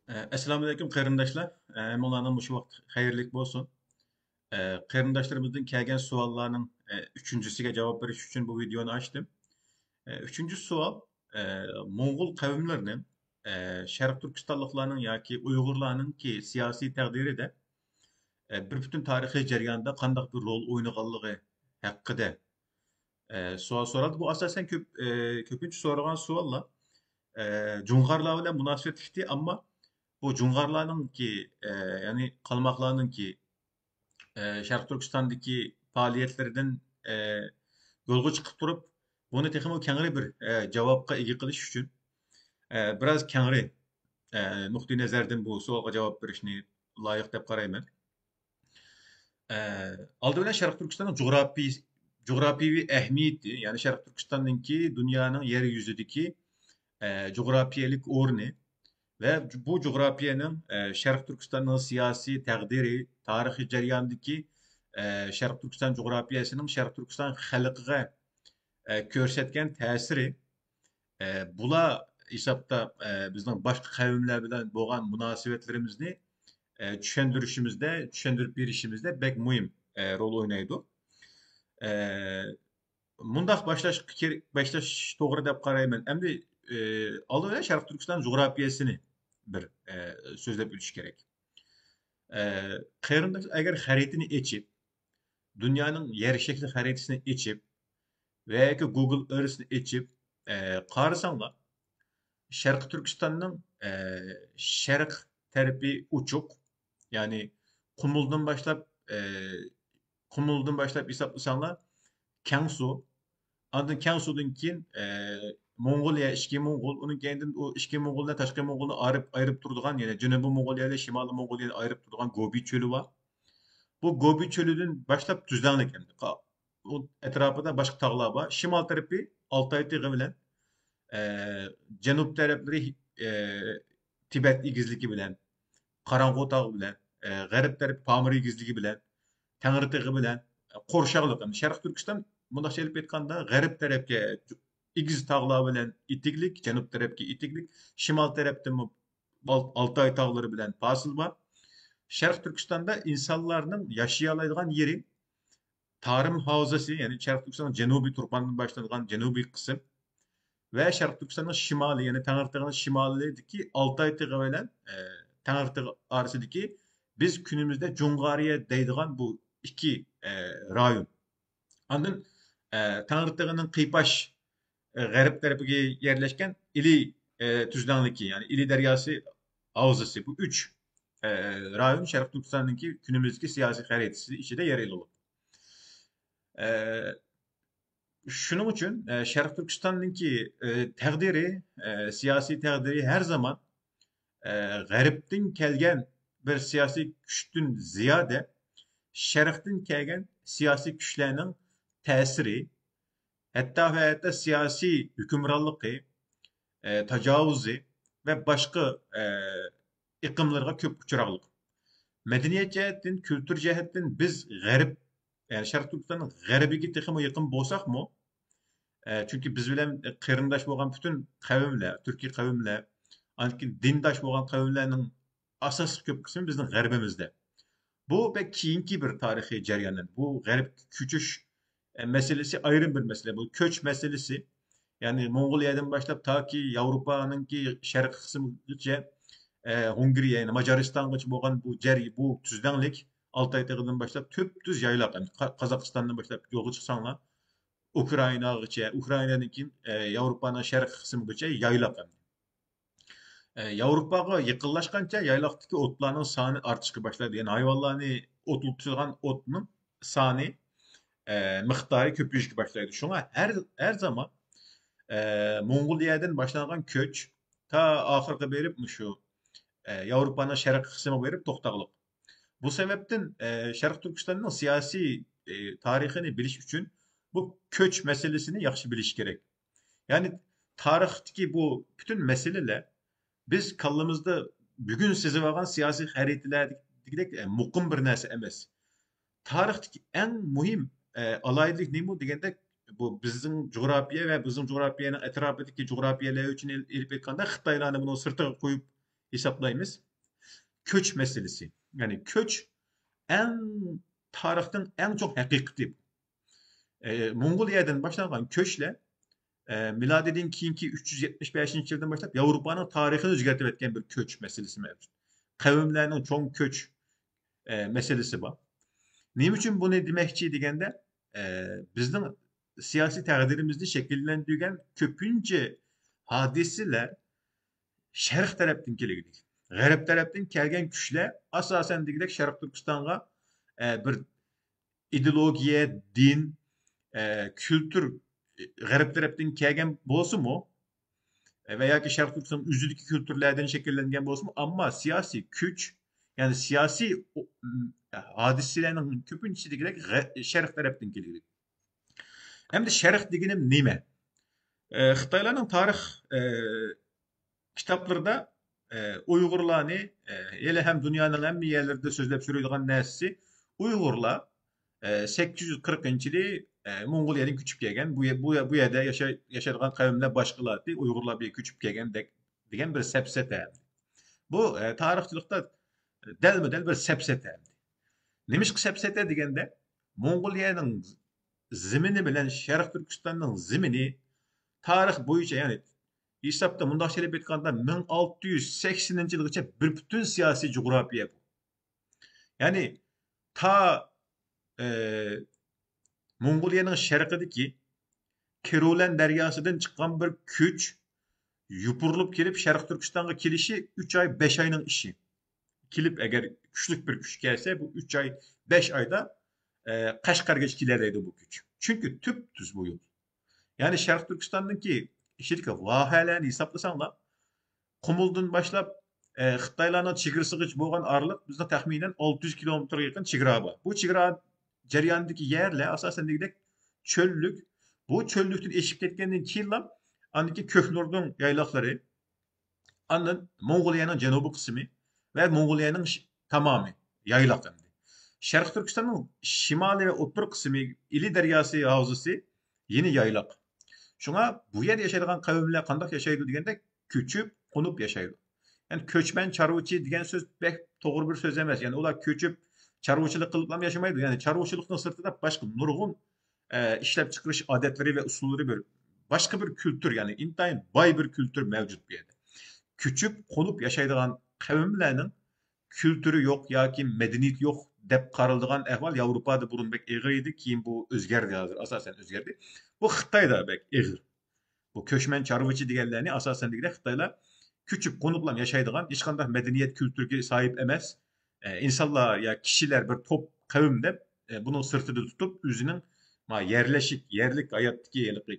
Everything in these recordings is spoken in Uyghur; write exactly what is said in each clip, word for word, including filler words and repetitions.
ئەسسالامۇئەلەيكۇم قېرىنداشلار. ھەممىڭلارنىڭ مۇشۇ ۋاقتى خەيرلىك بولسۇن. قېرىنداشلىرىمىزدىن كەلگەن سوئاللارنىڭ ئۈچىنچىسىگە جاۋاب بېرىش ئۈچۈن بۇ ۋىدېئونى ئاچتىم. ئۈچىنچى سوئال، موڭغۇل قەۋملىرىنىڭ، شەرق تۈركىستانلىقلارنىڭ ياكى ئۇيغۇرلارنىڭكى سىياسىي تەقدىرىدە بىر پۈتۈن تارىخىي جەرياندا قانداق بىر رول ئوينىغانلىقى ھەققىدە سوئال سورالدى. بۇ ئاساسەن كۆپ، كۆپىنچە سورىغان سوئاللار جۇڭغارلار بىلەن مۇناسىۋەتلىكتى، ئەمما بۇ جۇڭغارلارنىڭكى، يەنى قالماقلارنىڭكى شەرقىي تۈركىستاندىكى پائالىيەتلىرىدىن يولغا چىقىپ تۇرۇپ، بۇنى تېخىمۇ كەڭرى بىر جاۋابقا ئىگە قىلىش ئۈچۈن، بىراز كەڭرى نۇقتىئىنەزەردىن بۇ سوئالغا جاۋاب بېرىشنى لايىق دەپ قارايمەن. ئالدى بىلەن شەرقىي تۈركىستاننىڭ جۇغراپىي-، جۇغراپىيەۋى ئەھمىيىتى، يەنى شەرقىي تۈركىستاننىڭكى دۇنيانىڭ يەر يۈزىدىكى جۇغراپىيەلىك ئورنى ۋە بۇ جۇغراپىيەنىڭ، شەرقىي تۈركىستاننىڭ سىياسىي تەقدىرى، تارىخىي جەرياندىكى شەرقىي تۈركىستان جۇغراپىيەسىنىڭ شەرقىي تۈركىستان خەلقىگە كۆرسەتكەن تەسىرى، بۇلار ھېسابتا بىزنىڭ باشقا قەۋملەر بىلەن بولغان مۇناسىۋەتلىرىمىزنى چۈشەندۈرۈشىمىزدە، چۈشەندۈرۈپ بېرىشىمىزدە بەك مۇھىم رول ئوينايدۇ. مۇنداق باشلاش كېرەك، باشلاش توغرا دەپ قارايمەن. ئەمدى ئالدى بىلەن شەرقىي تۈركىستان جۇغراپىيەسىنى بىر سۆزلەپ ئۆتۈش كېرەك. قېرىنداشلار، ئەگەر خەرىتىنى ئېچىپ، دۇنيانىڭ يەر شەكلى خەرىتىسىنى ئېچىپ ۋە ياكى گوگل ئېرسنى ئېچىپ، ئە، قارىساڭلار، شەرقىي تۈركىستاننىڭ، ئە، شەرق تەرىپى ئوچۇق، يەنى قۇمۇلدىن باشلاپ، ئە، قۇمۇلدىن باشلاپ ھېسابلىساڭلار، كەڭسۇ، ئاندىن كەڭسۇدىن كېيىن، ئە، موڭغۇلىيە، ئىچكى موڭغۇل، ئۇنىڭ كەينىدىن ئۇ ئىچكى موڭغۇل بىلەن تاشقى موڭغۇلنى ئايرىپ، ئايرىپ تۇرىدىغان، يەنى جەنۇبىي موڭغۇلىيە بىلەن شىمالىي موڭغۇلىيەنى ئايرىپ تۇرىدىغان گوبى چۆلى بار. بۇ گوبى چۆلىدىن باشلاپ تۈزلەڭلىك ئەمدى. قا-، ئۇ ئەتراپىدا باشقا تاغلار بار. شىمال تەرىپى ئالتاي تېغى بىلەن، ئە، جەنۇب تەرەپلىرى، ئە، تىبەت ئېگىزلىكى بىلەن، قاراڭغۇ تاغ بىلەن، ئە، غەرب تەرىپى پامىر ئېگىزلىكى بىلەن، تەڭرىتېغى بىلەن، ئە، قورشاقلىق. يەنى شەرقىي تۈركىستان، مۇنداقچە ئېلىپ ئېيتقاندا، غەرب تەرەپكە ئېگىز تاغلار بىلەن ئېتىكلىك، جەنۇب تەرەپكە ئېتىكلىك، شىمال تەرەپتىمۇ ئال-، ئالتاي تاغلىرى بىلەن پاسىل بار. شەرقىي تۈركىستاندا ئىنسانلارنىڭ ياشىيالايدىغان يېرى تارىم ھاۋزىسى، يەنى شەرقىي تۈركىستاننىڭ جەنۇبىي تۇرپاندىن باشلانغان جەنۇبىي قىسىم ۋە شەرقىي تۈركىستاننىڭ شىمالى، يەنى تەڭرىتېغىنىڭ شىمالىدىكى ئالتاي تېغى بىلەن، ئە، تەڭرىتېغى ئارىسىدىكى بىز كۈنىمىزدە جۇڭغارىيە دەيدىغان بۇ ئىككى، ئە، رايون. ئاندىن، ئە، تەڭرىتېغىنىڭ قىيپاش، ئە، غەرب تەرىپىگە يەرلەشكەن ئىلى، ئە، تۈزلەڭلىكى، يەنى ئىلى دەرياسى ھاۋزىسى، بۇ ئۈچ، ئە، رايون شەرقىي تۈركىستاننىڭكى كۈنىمىزدىكى سىياسىي خەرىتىسى ئىچىدە يەر ئېلىدۇ. ئە، شۇنىڭ ئۈچۈن، ئە، شەرقىي تۈركىستاننىڭكى، ئە، تەقدىرى، ئە، سىياسىي تەقدىرى ھەر زامان، ئە، غەربتىن كەلگەن بىر سىياسىي كۈچتىن زىيادە، شەرقتىن كەلگەن سىياسىي كۈچلەرنىڭ تەسىرى، ھەتتا ۋە ھەتتا سىياسىي ھۆكۈمرانلىقى، ئە، تاجاۋۇزى ۋە باشقا، ئە، ئېقىملىرىغا كۆپ ئۇچراقلىق. مەدەنىيەت جەھەتتىن، كۈلتۈر جەھەتتىن بىز غەرب، يەنى شەرقىي تۈركىستاننىڭ غەربىگە تېخىمۇ يېقىن بولساقمۇ، ئە، چۈنكى بىز بىلەن قېرىنداش بولغان پۈتۈن قەۋملەر، تۈركىي قەۋملەر، ئاندىن كېيىن دىنداش بولغان قەۋملەرنىڭ ئاساسلىق كۆپ قىسمى بىزنىڭ غەربىمىزدە. بۇ بەك كېيىنكى بىر تارىخىي جەريان. بۇ غەربكە كۆچۈش، ئە، مەسىلىسى ئايرىم بىر مەسىلە. بۇ كۆچ مەسىلىسى، يەنى موڭغۇلىيەدىن باشلاپ تاكى ياۋروپانىڭكى شەرقىي قىسمىغىچە، ئە، ھۇڭگىرىيە، يەنى ماجارىستانغىچە بولغان بۇ جەر-، بۇ تۈزلەڭلىك ئالتاي تېغىدىن باشلاپ تۈپتۈز يايلاق، يەنى قا-، قازاقىستاندىن باشلاپ يولغا چىقساڭلار، ئۇكرائىناغىچە، ئۇكرائىنادىن كېيىن، ئە، ياۋروپانىڭ شەرقىي قىسمىغىچە يايلاق. ئە، ياۋروپاغا يېقىنلاشقانچە يايلاقتىكى ئوتلارنىڭ سانى ئارتىشقا باشلايدۇ. يەنى ھايۋانلارنى ئوتلىتىدىغان ئوتنىڭ سانى، ئە، مىقدارى كۆپىيىشكە باشلايدۇ. شۇڭا ھەر، ھەر زامان، ئە، موڭغۇلىيەدىن باشلانغان كۆچ تا ئاخىرقى بېرىپ مۇشۇ، ئە، ياۋروپانىڭ شەرقىي قىسمىغا بېرىپ توختاغلىق. بۇ سەۋەبتىن، ئە، شەرقىي تۈركىستاننىڭ سىياسىي، ئە، تارىخىنى بىلىش ئۈچۈن بۇ كۆچ مەسىلىسىنى ياخشى بىلىش كېرەك. يەنى تارىختىكى بۇ پۈتۈن مەسىلىلەر بىز كاللىمىزدا بۈگۈن سىزىۋالغان سىياسىي خەرىتىلەردىكىدەك، ئە، مۇقىم بىر نەرسە ئەمەس. تارىختىكى ئەڭ مۇھىم، ئە، ئالاھىدىلىك نېمە دېگەندە، بۇ بىزنىڭ جۇغراپىيە ۋە بىزنىڭ جۇغراپىيەنىڭ ئەتراپىدىكى جۇغراپىيەلەر ئۈچۈن ئېل-، ئېلىپ ئېيتقاندا، خىتايلارنى بۇنىڭ سىرتىغا قويۇپ، ھېسابلايمىز. كۆچ مەسىلىسى. يەنى كۆچ ئەڭ، تارىختىن ئەڭ چوڭ ھەقىقىتى. ئە، موڭغۇلىيەدىن باشلانغان كۆچلەر، ئە، مىلادىدىن كېيىنكى ئۈچ يۈز يەتمىش بەشىنچى يىلدىن باشلاپ ياۋروپانىڭ تارىخىنى ئۆزگەرتىۋەتكەن بىر كۆچ مەسىلىسى مەۋجۇت. قەۋملەرنىڭ چوڭ كۆچ، ئە، مەسىلىسى بار. نېمە ئۈچۈن بۇنى دېمەكچى دېگەندە، ئە، بىزنىڭ سىياسىي تەقدىرىمىزنى شەكىللەندۈرگەن كۆپىنچە ھادىسىلەر شەرق تەرەپتىن كەلگۈدەك. غەرب تەرەپتىن كەلگەن كۈچلەر ئاساسەن دېگۈدەك شەرق تۈركىستانغا، ئە، بىر ئىدېئولوگىيە، دىن، ئە، كۈلتۈر، غەرب تەرەپتىن كەلگەن بولسىمۇ، ئە، ۋە ياكى شەرق تۈركىستان ئۆزىدىكى كۈلتۈرلەردىن شەكىللەنگەن بولسىمۇ، ئەمما سىياسىي كۈچ، يەنى سىياسىي ئو-، م-، ھادىسىلەرنىڭ كۆپىنچىسى دېگۈدەك غە-، شەرق تەرەپتىن كەلگۈدەك. ئەمدى شەرق دېگىنىم نېمە؟ ئە، خىتايلارنىڭ تارىخ، ئە، كىتابلىرىدا، ئە، ئۇيغۇرلارنى، ئە، ھېلى ھەم دۇنيانىڭ ھەممە يەرلىرىدە سۆزلەپ يۈرىدىغان نەرسىسى، ئۇيغۇرلار، ئە، سەككىز يۈز قىرىقىنچى يىلى، ئە، موڭغۇلىيەدىن كۆچۈپ كەلگەن، بۇ يە-، بۇ يە-، بۇ يەردە ياشاي-، ياشايدىغان قەۋملەر باشقىلاردى، ئۇيغۇرلار بۇ يەرگە كۆچۈپ كەلگەندەك دېگەن بىر سەپسەتە. بۇ، ئە، تارىخچىلىقتا دەلمۇ دەل بىر سەپسەتە. نېمىشقا سەپسەتە دېگەندە، موڭغۇلىيەنىڭ زېمىنى بىلەن شەرقىي تۈركىستاننىڭ زېمىنى تارىخ بويىچە، يەنى ھېسابتا مۇنداقچە ئېلىپ ئېيتقاندا، مىڭ ئالتە يۈز سەكسىنىنچى يىلغىچە بىر پۈتۈن سىياسىي جۇغراپىيە بۇ. يەنى تا، ئە، موڭغۇلىيەنىڭ شەرقىدىكى كېرولەن دەرياسىدىن چىققان بىر كۈچ يوپۇرۇلۇپ كېلىپ شەرقىي تۈركىستانغا كېلىشى ئۈچ ئاي، بەش ئاينىڭ ئىشى. كېلىپ ئەگەر كۈچلۈك بىر كۈچ كەلسە، بۇ ئۈچ ئاي، بەش ئايدا، ئە، قەشقەرگىچە كېلەلەيدۇ بۇ كۈچ. چۈنكى تۈپتۈز بۇ يول. يەنى شەرقىي تۈركىستاننىڭكى ئىچىدىكى ۋاھەلەرنى ھېسابلىساڭلار، قۇمۇلدىن باشلاپ، ئە، خىتايلارنىڭ چېگرىسىغىچە بولغان ئارىلىق بىزنىڭ تەخمىنەن ئالتە يۈز كىلومېتىرغا يېقىن چېگرا بار. بۇ چېگرا جەريانىدىكى يەرلەر ئاساسەن دېگۈدەك چۆللۈك. بۇ چۆللۈكتىن ئېشىپ كەتكەندىن كېيىنلا ئاندىكى كۆكنۇردۇن يايلاقلىرى، ئاندىن موڭغۇلىيەنىڭ جەنۇبىي قىسمى ۋە موڭغۇلىيەنىڭ ش-، تامامى يايلاق ئەمدى. شەرقىي تۈركىستاننىڭ شىمالىي ۋە ئوتتۇرا قىسمى ئىلى دەرياسى ھاۋزىسى يەنە يايلاق. شۇڭا بۇ يەردە ياشايدىغان قەۋملەر قانداق ياشايدۇ دېگەندە، كۆچۈپ، قونۇپ ياشايدۇ. يەنى كۆچمەن چارۋىچى دېگەن سۆز بەك توغرا بىر سۆز ئەمەس. يەنى ئۇلار كۆچۈپ چارۋىچىلىق قىلىپلا ياشىمايدۇ. يەنى چارۋىچىلىقنىڭ سىرتىدا باشقا نۇرغۇن، ئە، ئىشلەپچىقىرىش ئادەتلىرى ۋە ئۇسۇللىرى بىر، باشقا بىر كۈلتۈر، يەنى ئىنتايىن باي بىر كۈلتۈر مەۋجۇت بۇ يەردە. كۆچۈپ، قونۇپ ياشايدىغان قەۋملەرنىڭ كۈلتۈرى يوق ياكى مەدەنىيىتى يوق دەپ قارىلىدىغان ئەھۋال ياۋروپادا بۇرۇن بەك ئېغىر ئىدى، كېيىن بۇ ئۆزگەردى، ھازىر ئاساسەن ئۆزگەردى. بۇ خىتايدا بەك ئېغىر. بۇ كۆچمەن چارۋىچى دېگەنلەرنى ئاساسەن دېگۈدەك خىتايلار كۆچۈپ قونۇپلا ياشايدىغان، ھېچقانداق مەدەنىيەت كۈلتۈرگە ساھىب ئەمەس، ئە، ئىنسانلار يا كىشىلەر بىر توپ قەۋم دەپ، ئە، بۇنىڭ سىرتىدا تۇتۇپ، ئۆزىنىڭ ما يەرلىشىك، يەرلىك ھاياتتىكى ھېلىقى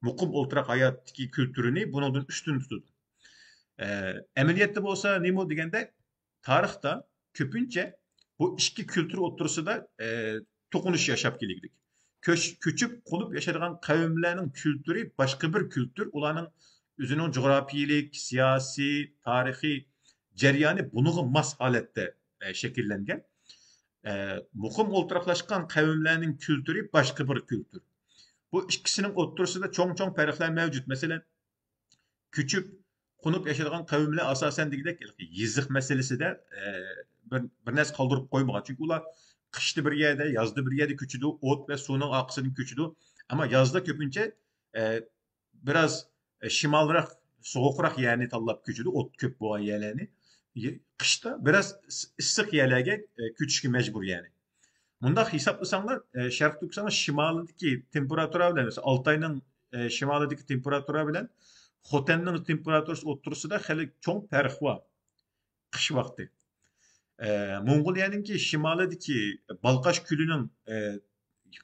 مۇقىم ئولتۇراق ھاياتتىكى كۈلتۈرىنى بۇنىڭدىن ئۈستۈن تۇتىدۇ. ئە، ئەمەلىيەتتە بولسا نېمە دېگەندە، تارىختا كۆپىنچە بۇ ئىككى كۈلتۈر ئوتتۇرىسىدا، ئە، توقۇنۇش ياشاپ كېلىگۈدەك. كۆچ-، كۆچۈپ، قونۇپ ياشايدىغان قەۋملەرنىڭ كۈلتۈرى باشقا بىر كۈلتۈر، ئۇلارنىڭ ئۆزىنىڭ جۇغراپىيىلىك، سىياسىي، تارىخىي جەريانى بۇنىڭغا ماس ھالەتتە، ئە، شەكىللەنگەن. ئە، مۇقىم ئولتۇراقلاشقان قەۋملەرنىڭ كۈلتۈرى باشقا بىر كۈلتۈر. بۇ ئىككىسىنىڭ ئوتتۇرىسىدا چوڭ-چوڭ پەرقلەر مەۋجۇت. مەسىلەن، كۆچۈپ، قونۇپ ياشايدىغان قەۋملەر ئاساسەن دېگۈدەك يېزىق مەسىلىسىدە، ئە، بىر، بىر نەرسە قالدۇرۇپ قويمىغان. چۈنكى ئۇلار قىشتا بىر يەردە، يازدا بىر يەردە كۆچىدۇ، ئوت ۋە سۇنىڭ ئارقىسىدىن كۆچىدۇ. ئەمما يازدا كۆپىنچە، ئە، بىراز، ئە، شىمالراق، سوغۇقراق يەرنى تاللاپ كۆچىدۇ، ئوت كۆپ بولغان يەرلەرنى. يە-، قىشتا بىراز ئىس-، ئىسسىق يەرلەرگە، ئە، كۆچۈشكە مەجبۇر يەنى. مۇنداق ھېسابلىساڭلار، ئە، شەرقىي تۈركىستاننىڭ شىمالىدىكى تېمپېراتۇرا بىلەن، مەسىلەن، ئالتاينىڭ، ئە، شىمالىدىكى تېمپېراتۇرا بىلەن خوتەننىڭ تېمپېراتۇرىسى ئوتتۇرىسىدا خېلى چوڭ پەرق بار. قىش ۋاقتى. ئە، موڭغۇلىيەنىڭكى شىمالىدىكى بالقاش كۆلىنىڭ، ئە،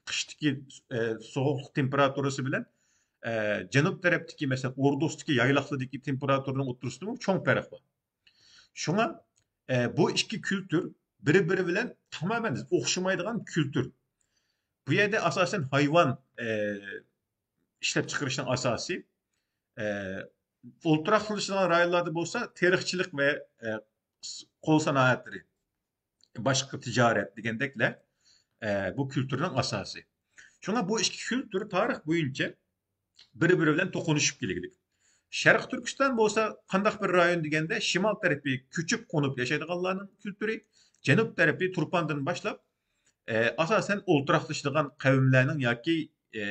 قىشتىكى، ئە، سوغۇقلۇق تېمپېراتۇرىسى بىلەن، ئە، جەنۇب تەرەپتىكى، مەسىلەن، ئوردۇستىكى يايلاقلىرىدىكى تېمپېراتۇرىنىڭ ئوتتۇرىسىدىمۇ چوڭ پەرق بار. شۇڭا، ئە، بۇ ئىككى كۈلتۈر بىر-بىرى بىلەن تامامەن ئوخشىمايدىغان كۈلتۈر. بۇ يەردە ئاساسەن ھايۋان، ئە، ئىشلەپچىقىرىشنىڭ ئاساسى. ئە، ئولتۇراقلىشىدىغان رايونلاردا بولسا تېرىقچىلىق ۋە، ئە، قول سانائەتلىرى، باشقا تىجارەت دېگەندەكلەر، ئە، بۇ كۈلتۈرنىڭ ئاساسى. شۇڭا بۇ ئىككى كۈلتۈر تارىخ بويىچە بىر-بىرى بىلەن توقۇنۇشۇپ كېلىگلىك. شەرقىي تۈركىستان بولسا قانداق بىر رايون دېگەندە، شىمال تەرىپى كۆچۈپ قونۇپ ياشايدىغانلارنىڭ كۈلتۈرى، جەنۇب تەرىپى تۇرپاندىن باشلاپ، ئە، ئاساسەن ئولتۇراقلىشىدىغان قەۋملەرنىڭ ياكى، ئە،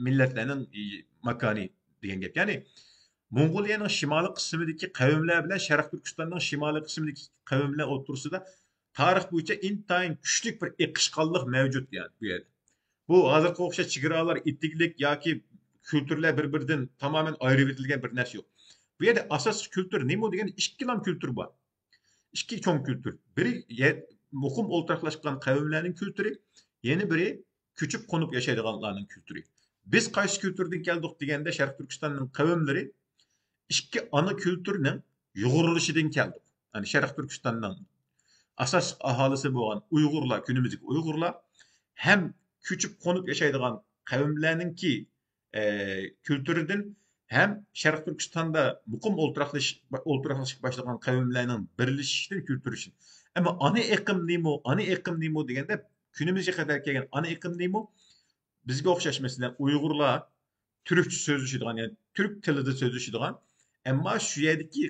مىللەتلەرنىڭ، ئى، ماكانى دېگەن گەپ. يەنى موڭغۇلىيەنىڭ شىمالىي قىسمىدىكى قەۋملەر بىلەن شەرقىي تۈركىستاننىڭ شىمالىي قىسمىدىكى قەۋملەر ئوتتۇرىسىدا تارىخ بويىچە ئىنتايىن كۈچلۈك بىر ئېقىشقانلىق مەۋجۇت، يەنى بۇ يەردە. بۇ ھازىرقىغا ئوخشاش چېگرالار ئېتىكلىك ياكى كۈلتۈرلەر بىر-بىرىدىن تامامەن ئايرىۋېتىلگەن بىر نەرسە يوق. بۇ يەردە ئاساسلىق كۈلتۈر نېمە دېگەندە، ئىككىلا كۈلتۈر بار. ئىككى چوڭ كۈلتۈر. بىرى يە-، مۇقىم ئولتۇراقلاشقان قەۋملەرنىڭ كۈلتۈرى، يەنە بىرى كۆچۈپ قونۇپ ياشايدىغانلارنىڭ كۈلتۈرى. بىز قايسى كۈلتۈردىن كەلدۇق دېگەندە، شەرقىي تۈركىستاننىڭ قەۋملىرى ئىككى ئانا كۈلتۈرنىڭ يۇغۇرۇلۇشىدىن كەلدۇق. يەنى شەرقىي تۈركىستاننىڭ ئاساسلىق ئاھالىسى بولغان ئۇيغۇرلار، كۈنىمىزدىكى ئۇيغۇرلار ھەم كۆچۈپ قونۇپ ياشايدىغان قەۋملەرنىڭكى، ئە، كۈلتۈرىدىن ھەم شەرقىي تۈركىستاندا مۇقىم ئولتۇراقلىشىش، ئولتۇراقلىشىشقا باشلىغان قەۋملەرنىڭ بىرلىشىشىدىن، كۈلتۈرلىشىشىدىن. ئەمما ئانا ئېقىم نېمە، ئانا ئېقىم نېمە دېگەندە، كۈنىمىزگە قەدەر كەلگەن ئانا ئېقىم نېمە؟ بىزگە ئوخشاش، مەسىلەن، ئۇيغۇرلار تۈركچە سۆزلىشىدىغان، يەنى تۈرك تىلىدا سۆزلىشىدىغان، ئەمما شۇ يەردىكى،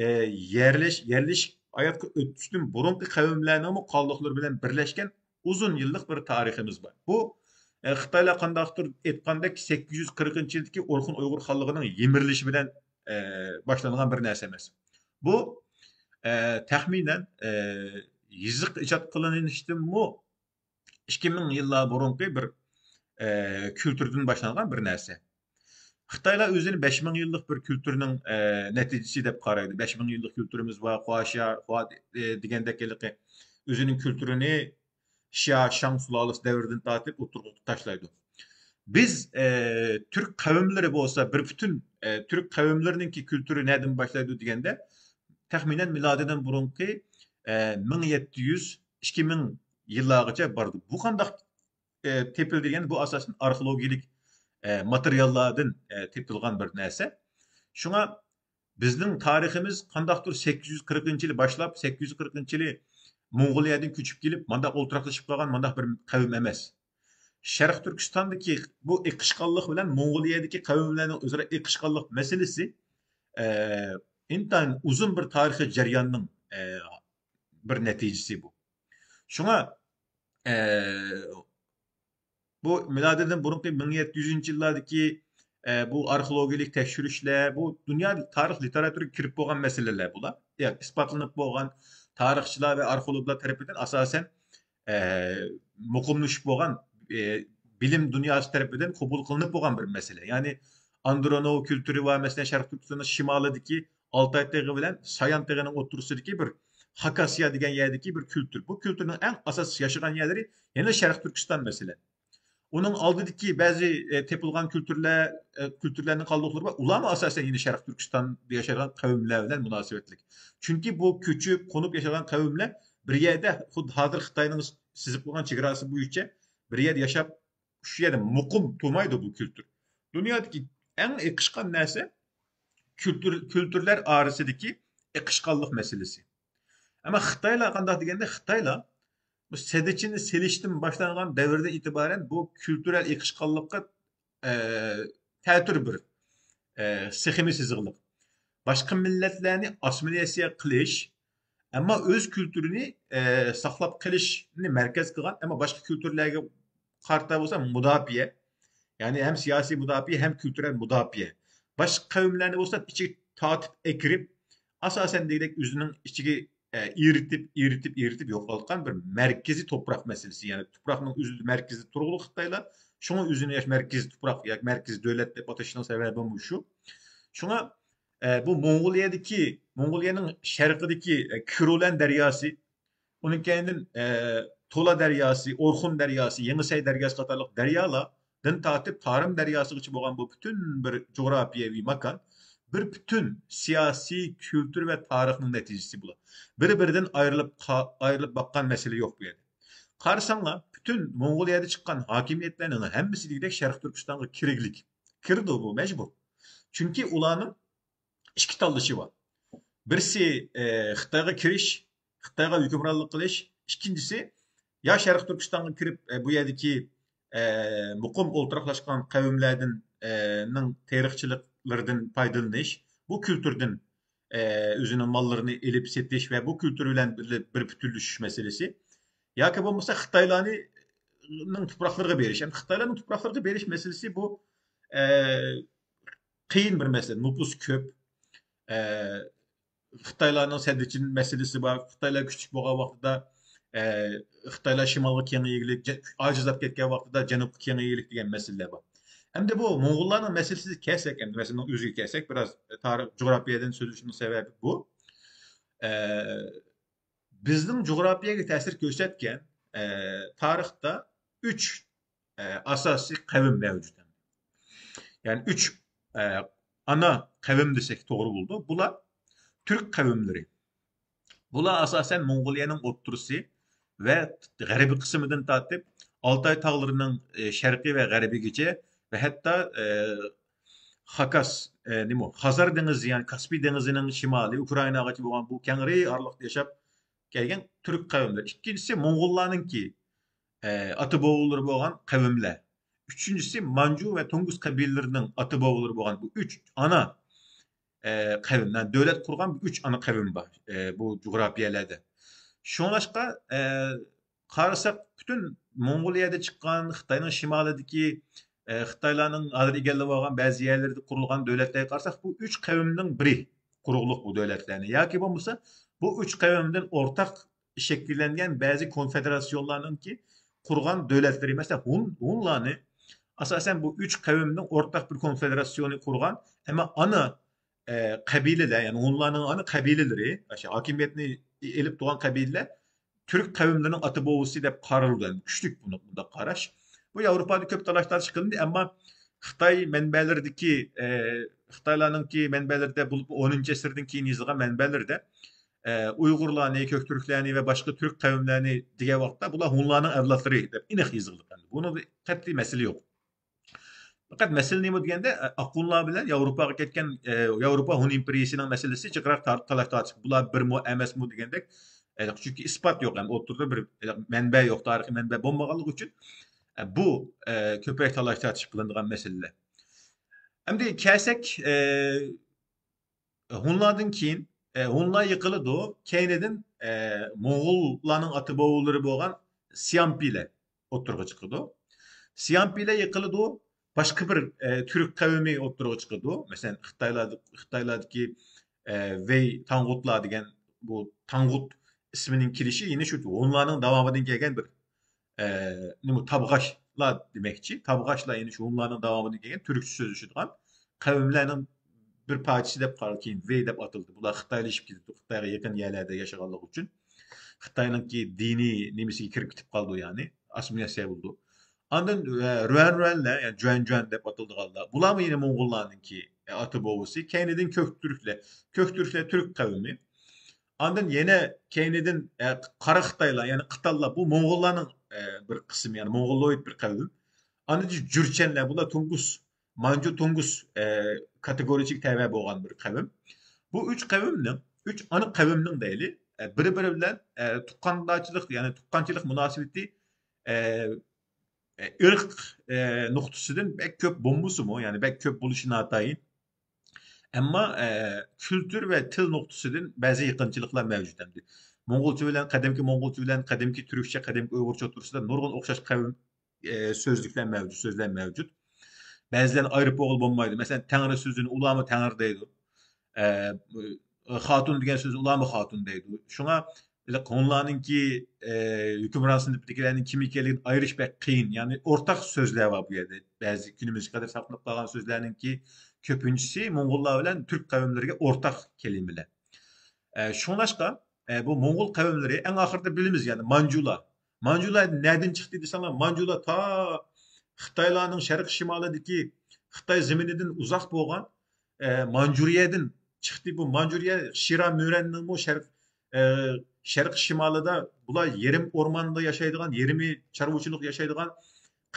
ئە، يەرلەش-، يەرلىشىپ ھاياتقا ئۆتۈشتىن بۇرۇنقى قەۋملەرنىڭمۇ قالدۇقلىرى بىلەن بىرلەشكەن ئۇزۇن يىللىق بىر تارىخىمىز بار. بۇ، ئە، خىتايلار قانداقتۇر ئېيتقاندەك، سەككىز يۈز قىرىقىنچى يىلدىكى ئورخۇن ئۇيغۇر خانلىقىنىڭ يىمىرىلىشى بىلەن، ئە، باشلانغان بىر نەرسە ئەمەس. بۇ، ئە، تەخمىنەن، ئە، يېزىق ئىجاد قىلىنىشتىنمۇ ئىككى مىڭ يىللار بۇرۇنقى بىر، ئە، كۈلتۈردىن باشلانغان بىر نەرسە. خىتايلار ئۆزىنى بەش مىڭ يىللىق بىر كۈلتۈرنىڭ، ئە، نەتىجىسى دەپ قارايدۇ. بەش مىڭ يىللىق كۈلتۈرىمىز بار، خۇا شيا، خۇا، ئە، دېگەندەك ھېلىقى ئۆزىنىڭ كۈلتۈرىنى شيا، شاڭ سۇلالىسى دەۋرىدىن تارتىپ ئوتتۇرىغا تاشلايدۇ. بىز، ئە، تۈرك قەۋملىرى بولسا بىر پۈتۈن، ئە، تۈرك قەۋملىرىنىڭكى كۈلتۈرى نەدىن باشلايدۇ دېگەندە، تەخمىنەن مىلادىدىن بۇرۇنقى، ئە، مىڭ يەتتە يۈز، ئىككى مىڭ يىللارغىچە بارىدۇ. بۇ قانداق، ئە، تېپىلدى دېگەن، بۇ ئاساسەن ئارخېئولوگىيەلىك، ئە، ماتېرىياللاردىن، ئە، تېپىلغان بىر نەرسە. شۇڭا بىزنىڭ تارىخىمىز قانداقتۇر سەككىز يۈز قىرىقىنچى يىلى باشلاپ، سەككىز يۈز قىرىقىنچى يىلى موڭغۇلىيەدىن كۆچۈپ كېلىپ، مانداق ئولتۇراقلىشىپ قالغان مانداق بىر قەۋم ئەمەس. شەرقىي تۈركىستاندىكى بۇ ئېقىشقانلىق بىلەن موڭغۇلىيەدىكى قەۋملەرنىڭ ئۆزئارا ئېقىشقانلىق مەسىلىسى، ئە، ئىنتايىن ئۇزۇن بىر تارىخىي جەرياننىڭ، ئە، بىر نەتىجىسى بۇ. شۇڭا، ئە، بۇ مىلادىدىن بۇرۇنقى مىڭ يەتتە يۈزىنچى يىللاردىكى، ئە، بۇ ئارخېئولوگىيەلىك تەكشۈرۈشلەر، بۇ دۇنيا تارىخ لىتېراتۇرىغا كىرىپ بولغان مەسىلىلەر بۇلار. يا، ئىسپاتلىنىپ بولغان، تارىخچىلار ۋە ئارخېئولوگلار تەرىپىدىن ئاساسەن، ئە، مۇقىملىشىپ بولغان، ئە، بىلىم دۇنياسى تەرىپىدىن قوبۇل قىلىنىپ بولغان بىر مەسىلە. يەنى ئاندرونوۋ كۈلتۈرى ۋە، مەسىلەن، شەرقىي تۈركىستاننىڭ شىمالىدىكى ئالتاي تېغى بىلەن سايان تېغىنىڭ ئوتتۇرىسىدىكى بىر خاكاسىيا دېگەن يەردىكى بىر كۈلتۈر. بۇ كۈلتۈرنىڭ ئەڭ ئاساسلىق ياشىغان يەرلىرى يەنە شەرقىي تۈركىستان، مەسىلەن. ئۇنىڭ ئالدىدىكى بەزى، ئە، تېپىلغان كۈلتۈرلەر، ئە، كۈلتۈرلەرنىڭ قالدۇقلىرى بار. ئۇلارمۇ ئاساسەن يەنە شەرقىي تۈركىستاندا ياشايدىغان قەۋملەر بىلەن مۇناسىۋەتلىك. چۈنكى بۇ كۆچۈپ، قونۇپ ياشىغان قەۋملەر بىر يەردە خۇددى ھازىر خىتاينىڭ سىزىپ قويغان چېگراسى بويىچە بىر يەردە ياشاپ، شۇ يەردە مۇقىم تۇرمايدۇ بۇ كۈلتۈر. دۇنيادىكى ئەڭ ئېقىشقان نەرسە كۈلتۈر، كۈلتۈرلەر ئارىسىدىكى ئېقىشقانلىق مەسىلىسى. ئەمما خىتايلار قانداق دېگەندە، خىتايلار بۇ سەددىچىننى سېلىشتىن باشلانغان دەۋردىن ئېتىبارەن بۇ كۈلتۈرەل ئېقىشقانلىققا، ئە، تەتۈر بىر، ئە، سخېما سىزىقلىق. باشقا مىللەتلەرنى ئاسسىمىلياتسىيە قىلىش، ئەمما ئۆز كۈلتۈرىنى، ئە، ساقلاپ قېلىشنى مەركەز قىلغان، ئەمما باشقا كۈلتۈرلەرگە قارىتا بولسا مۇداپىئە، يەنى ھەم سىياسىي مۇداپىئە، ھەم كۈلتۈرەل مۇداپىئە. باشقا قەۋملەرنى بولسا ئىچىگە تارتىپ ئەكىرىپ، ئاساسەن دېگۈدەك ئۆزىنىڭ ئىچىگە، ئە، ئېرىتىپ، ئېرىتىپ، ئېرىتىپ يوقالتقان بىر مەركىزىي توپراق مەسىلىسى. يەنى تۇپراقنىڭ ئۆزى مەركىزىدە تۇرغۇلۇق خىتايلار. شۇڭا ئۆزىنى ياش مەركىزىي تۇپراق ياكى مەركىزىي دۆلەت دەپ ئاتىشىنىڭ سەۋەبىمۇ شۇ. شۇڭا، ئە، بۇ موڭغۇلىيەدىكى، موڭغۇلىيەنىڭ شەرقىدىكى، ئە، كىرولەن دەرياسى، ئۇنىڭ كەينىدىن، ئە، تولا دەرياسى، ئورخۇن دەرياسى، يېڭىسەي دەرياسى قاتارلىق دەريالاردىن تارتىپ تارىم دەرياسىغىچە بولغان بۇ پۈتۈن بىر جۇغراپىيەۋى ماكان، بىر پۈتۈن سىياسىي، كۈلتۈر ۋە تارىخنىڭ نەتىجىسى بۇلار. بىر-بىرىدىن ئايرىلىپ قا-، ئايرىلىپ باققان مەسىلە يوق بۇ يەردە. قارىساڭلار، پۈتۈن موڭغۇلىيەدە چىققان ھاكىمىيەتلەرنىڭ ھەممىسى دېگۈدەك شەرقىي تۈركىستانغا كىرگلىك. كىرىدۇ بۇ، مەجبۇر. چۈنكى ئۇلارنىڭ ئىككى تاللىشى بار. بىرسى، ئە، خىتايغا كىرىش، خىتايغا ھۆكۈمرانلىق قىلىش. ئىككىنچىسى، يا شەرقىي تۈركىستانغا كىرىپ، ئە، بۇ يەردىكى، ئە، مۇقىم ئولتۇراقلاشقان قەۋملەردىن، ئە، نىڭ تېرىقچىلىق تاپشۇرۇقلىرىدىن پايدىلىنىش، بۇ كۈلتۈردىن، ئە، ئۆزىنىڭ ماللىرىنى ئېلىپ سېتىش ۋە بۇ كۈلتۈر بىلەن بىر، بىر پۈتۈنلىشىش مەسىلىسى. ياكى بولمىسا خىتايلارنى، نىڭ تۇپراقلىرىغا بېرىش. ئەمدى خىتايلارنىڭ تۇپراقلىرىغا بېرىش مەسىلىسى بۇ، ئە، قىيىن بىر مەسىلە. نوپۇس كۆپ. ئە، خىتايلارنىڭ سەددىچىن مەسىلىسى بار. خىتايلار كۈچلۈك بولغان ۋاقتىدا، ئە، خىتايلار شىمالغا كېڭىيگۈلۈك، جە-، ئاجىزلاپ كەتكەن ۋاقتىدا جەنۇبقا كېڭىيگۈلۈك دېگەن مەسىلىلەر بار. ئەمدى بۇ موڭغۇللارنىڭ مەسىلىسىگە كەلسەك، ئەمدى مەسىلىنىڭ ئۆزىگە كەلسەك، بىراز تارىخ، جۇغراپىيەدىن سۆزلىشىمنىڭ سەۋەبى بۇ. ئە، بىزنىڭ جۇغراپىيەگە تەسىر كۆرسەتكەن، ئە، تارىختا ئۈچ، ئە، ئاساسىي قەۋم مەۋجۇت. يەنى ئۈچ، ئە، ئانا قەۋم دېسەك توغرا بولىدۇ. بۇلار تۈرك قەۋملىرى. بۇلار ئاساسەن موڭغۇلىيەنىڭ ئوتتۇرىسى ۋە غەربىي قىسمىدىن تارتىپ ئالتاي تاغلىرىنىڭ، ئە، شەرقىي ۋە غەربىيگىچە ۋە ھەتتا، ئە، خاكاس، ئە، نېمە، خازار دېڭىزى، يەنى كاسپىي دېڭىزىنىڭ شىمالى، ئۇكرائىناغىچە بولغان بۇ كەڭرى ئارىلىقتا ياشاپ كەلگەن تۈرك قەۋملىرى. ئىككىنچىسى موڭغۇللارنىڭكى، ئە، ئاتا بوۋىلىرى بولغان قەۋملەر. ئۈچىنچىسى مانجۇ ۋە تۇڭگۇز قەبىلىلىرىنىڭ ئاتا بوۋىلىرى بولغان بۇ ئۈچ ئانا، ئە، قەۋم، يەنى دۆلەت قۇرغان بۇ ئۈچ ئانا قەۋم بار، ئە، بۇ جۇغراپىيەلەردە. شۇڭلاشقا، ئە، قارىساق، پۈتۈن موڭغۇلىيەدە چىققان، خىتاينىڭ شىمالىدىكى، ئە، خىتايلارنىڭ ھازىر ئىگىلەپ ئالغان بەزى يەرلىرىدە قۇرۇلغان دۆلەتلەرگە قارىساق، بۇ ئۈچ قەۋمنىڭ بىرى قۇرۇقلۇق بۇ دۆلەتلەرنى. ياكى بولمىسا، بۇ ئۈچ قەۋمدىن ئورتاق شەكىللەنگەن بەزى كونفېدېراتسىيونلارنىڭكى قۇرغان دۆلەتلىرى. مەسىلەن، ھۇن، ھۇنلارنى ئاساسەن بۇ ئۈچ قەۋمنىڭ ئورتاق بىر كونفېدېراتسىيونى قۇرغان، ئەمما ئانا، ئە، قەبىلىلەر، يەنى ھۇنلارنىڭ ئانا قەبىلىلىرى، ئاشۇ ھاكىمىيەتنى ئېلىپ تۇرغان قەبىلىلەر تۈرك قەۋملىرىنىڭ ئاتا بوۋىسى دەپ قارىلىدۇ. يەنى كۈچلۈك بۇنى، بۇنداق قاراش. بۇ ياۋروپادا كۆپ تالاش-تارتىش قىلىندى، ئەمما خىتاي مەنبەلىرىدىكى، ئە، خىتايلارنىڭكى مەنبەلىرىدە، بولۇپ ئونىنچى ئەسىردىن كېيىن يېزىلغان مەنبەلىرىدە، ئە، ئۇيغۇرلارنى، كۆكتۈركلەرنى ۋە باشقا تۈرك قەۋملەرنى دېگەن ۋاقىتتا، بۇلار ھۇنلارنىڭ ئەۋلادلىرى دەپ ئېنىق يېزىلغان. بۇنىڭدا قەتئىي مەسىلە يوق. پەقەت مەسىلە نېمە دېگەندە، ئە، ئاققۇنلار بىلەن ياۋروپاغا كەتكەن، ئە، ياۋروپا ھۇن ئىمپېرىيىسىنىڭ مەسىلىسى جىقراق تار-، تالاش-تارتىش. بۇلار بىرمۇ، ئەمەسمۇ دېگەندەك، ئە، چۈنكى ئىسپات يوق، ھەم ئوتتۇرىدا بىر، ئە، مەنبە يوق، تارىخىي مەنبە بولمىغانلىقى ئۈچۈن، ئە، بۇ، ئە، كۆپرەك تالاش-تارتىش قىلىنىدىغان مەسىلىلەر. ئەمدى كەلسەك، ئە، ھۇنلاردىن كېيىن، ئە، ھۇنلار يىقىلىدۇ، كەينىدىن، ئە، موڭغۇللارنىڭ ئاتا بوۋىلىرى بولغان سيامپىلەر ئوتتۇرىغا چىقىدۇ. سيامپىلەر يىقىلىدۇ، باشقا بىر، ئە، تۈرك قەۋمى ئوتتۇرىغا چىقىدۇ. مەسىلەن، خىتايلاردا، خىتايلاردىكى، ئە، ۋېي تاڭغۇتلار دېگەن بۇ تاڭغۇت ئىسمىنىڭ كېلىشى يەنە شۇ ھۇنلارنىڭ داۋامىدىن كەلگەن بىر، ئە، نېمە، تابغاچلار دېمەكچى. تابغاچلار يەنە شۇ ھۇنلارنىڭ داۋامىدىن كەلگەن تۈركچە سۆزلىشىدىغان قەۋملەرنىڭ بىر پارچىسى دەپ قارا، كېيىن ۋېي دەپ ئاتىلدى. بۇلار خىتايلىشىپ كېتىپتۇ، خىتايغا يېقىن يەرلەردە ياشىغانلىقى ئۈچۈن. خىتاينىڭكى دىنىي نېمىسىگە كىرىپ كېتىپ قالىدۇ، يەنى ئاسسىمىلياتسىيە بولىدۇ. ئاندىن، ئە، رۇەن رۇەنلەر، يەنى جۇەن جۇەن دەپ ئاتىلىدىغانلار. بۇلارمۇ يەنە موڭغۇللارنىڭكى، ئە، ئاتا بوۋىسى. كەينىدىن كۆكتۈركلەر. كۆكتۈركلەر تۈرك قەۋمى. ئاندىن يەنە كەينىدىن، ئە، قارا خىتايلار، يەنى قىتانلار، بۇ موڭغۇللارنىڭ، ئە، بىر قىسمى، يەنى موڭغۇلويد بىر قەۋم. ئاندىن جۇرچەنلەر، بۇلار تۇنگۇس، مانجۇ تۇنگۇس، ئە، كاتېگورىيىسىگە تەۋە بولغان بىر قەۋم. بۇ ئۈچ قەۋمنىڭ، ئۈچ ئانا قەۋمنىڭ دەيلى، ئە، بىر-بىرى بىلەن، ئە، تۇغقاندارچىلىق، يەنى تۇغقانچىلىق مۇناسىۋىتى، ئە، ئە، ئىرق، ئە، نۇقتىسىدىن بەك كۆپ بولمىسىمۇ، يەنى بەك كۆپ بولۇشى ناتايىن. ئەمما، ئە، كۈلتۈر ۋە تىل نۇقتىسىدىن بەزى يېقىنچىلىقلار مەۋجۇت ئەمدى. موڭغۇلچە بىلەن، قەدىمكى موڭغۇلچە بىلەن، قەدىمكى تۈركچە، قەدىمكى ئۇيغۇرچە ئوتتۇرىسىدا نۇرغۇن ئوخشاش قەۋم، ئە، سۆزلۈكلەر مەۋجۇت، سۆزلەر مەۋجۇت. بەزىلەرنى ئايرىپ بولغىلى بولمايدۇ. مەسىلەن، تەڭرى سۆزىنى ئۇلارمۇ تەڭرى دەيدۇ. ئە، خاتۇن دېگەن سۆزنى ئۇلارمۇ خاتۇن دەيدۇ. شۇڭا ھېلىقى ھونلارنىڭكى، ئە، ھۆكۈمران سىنىپىدىكىلەرنىڭ كىم ئىكەنلىكىنى ئايرىش بەك قىيىن. يەنى ئورتاق سۆزلەر بار بۇ يەردە. بەزى كۈنىمىزگە قەدەر ساقلىنىپ قالغان سۆزلەرنىڭكى كۆپىنچىسى موڭغۇللار بىلەن تۈرك قەۋملىرىگە ئورتاق كەلىمىلەر. ئە، شۇڭلاشقا، ئە، بۇ موڭغۇل قەۋملىرى ئەڭ ئاخىرىدا بىلىمىز، يەنى مانجۇلار. مانجۇلار نەدىن چىقتى دېسەڭلار، مانجۇلار تا خىتايلارنىڭ شەرقىي شىمالىدىكى خىتاي زېمىنىدىن ئۇزاق بولغان، ئە، مانجۇرىيەدىن چىقتى. بۇ مانجۇرىيە شىرا مۈرەننىڭمۇ شەرق-، ئە، شەرقىي شىمالىدا، بۇلار يېرىم ئورماندا ياشايدىغان، يېرىمى چارۋىچىلىق ياشايدىغان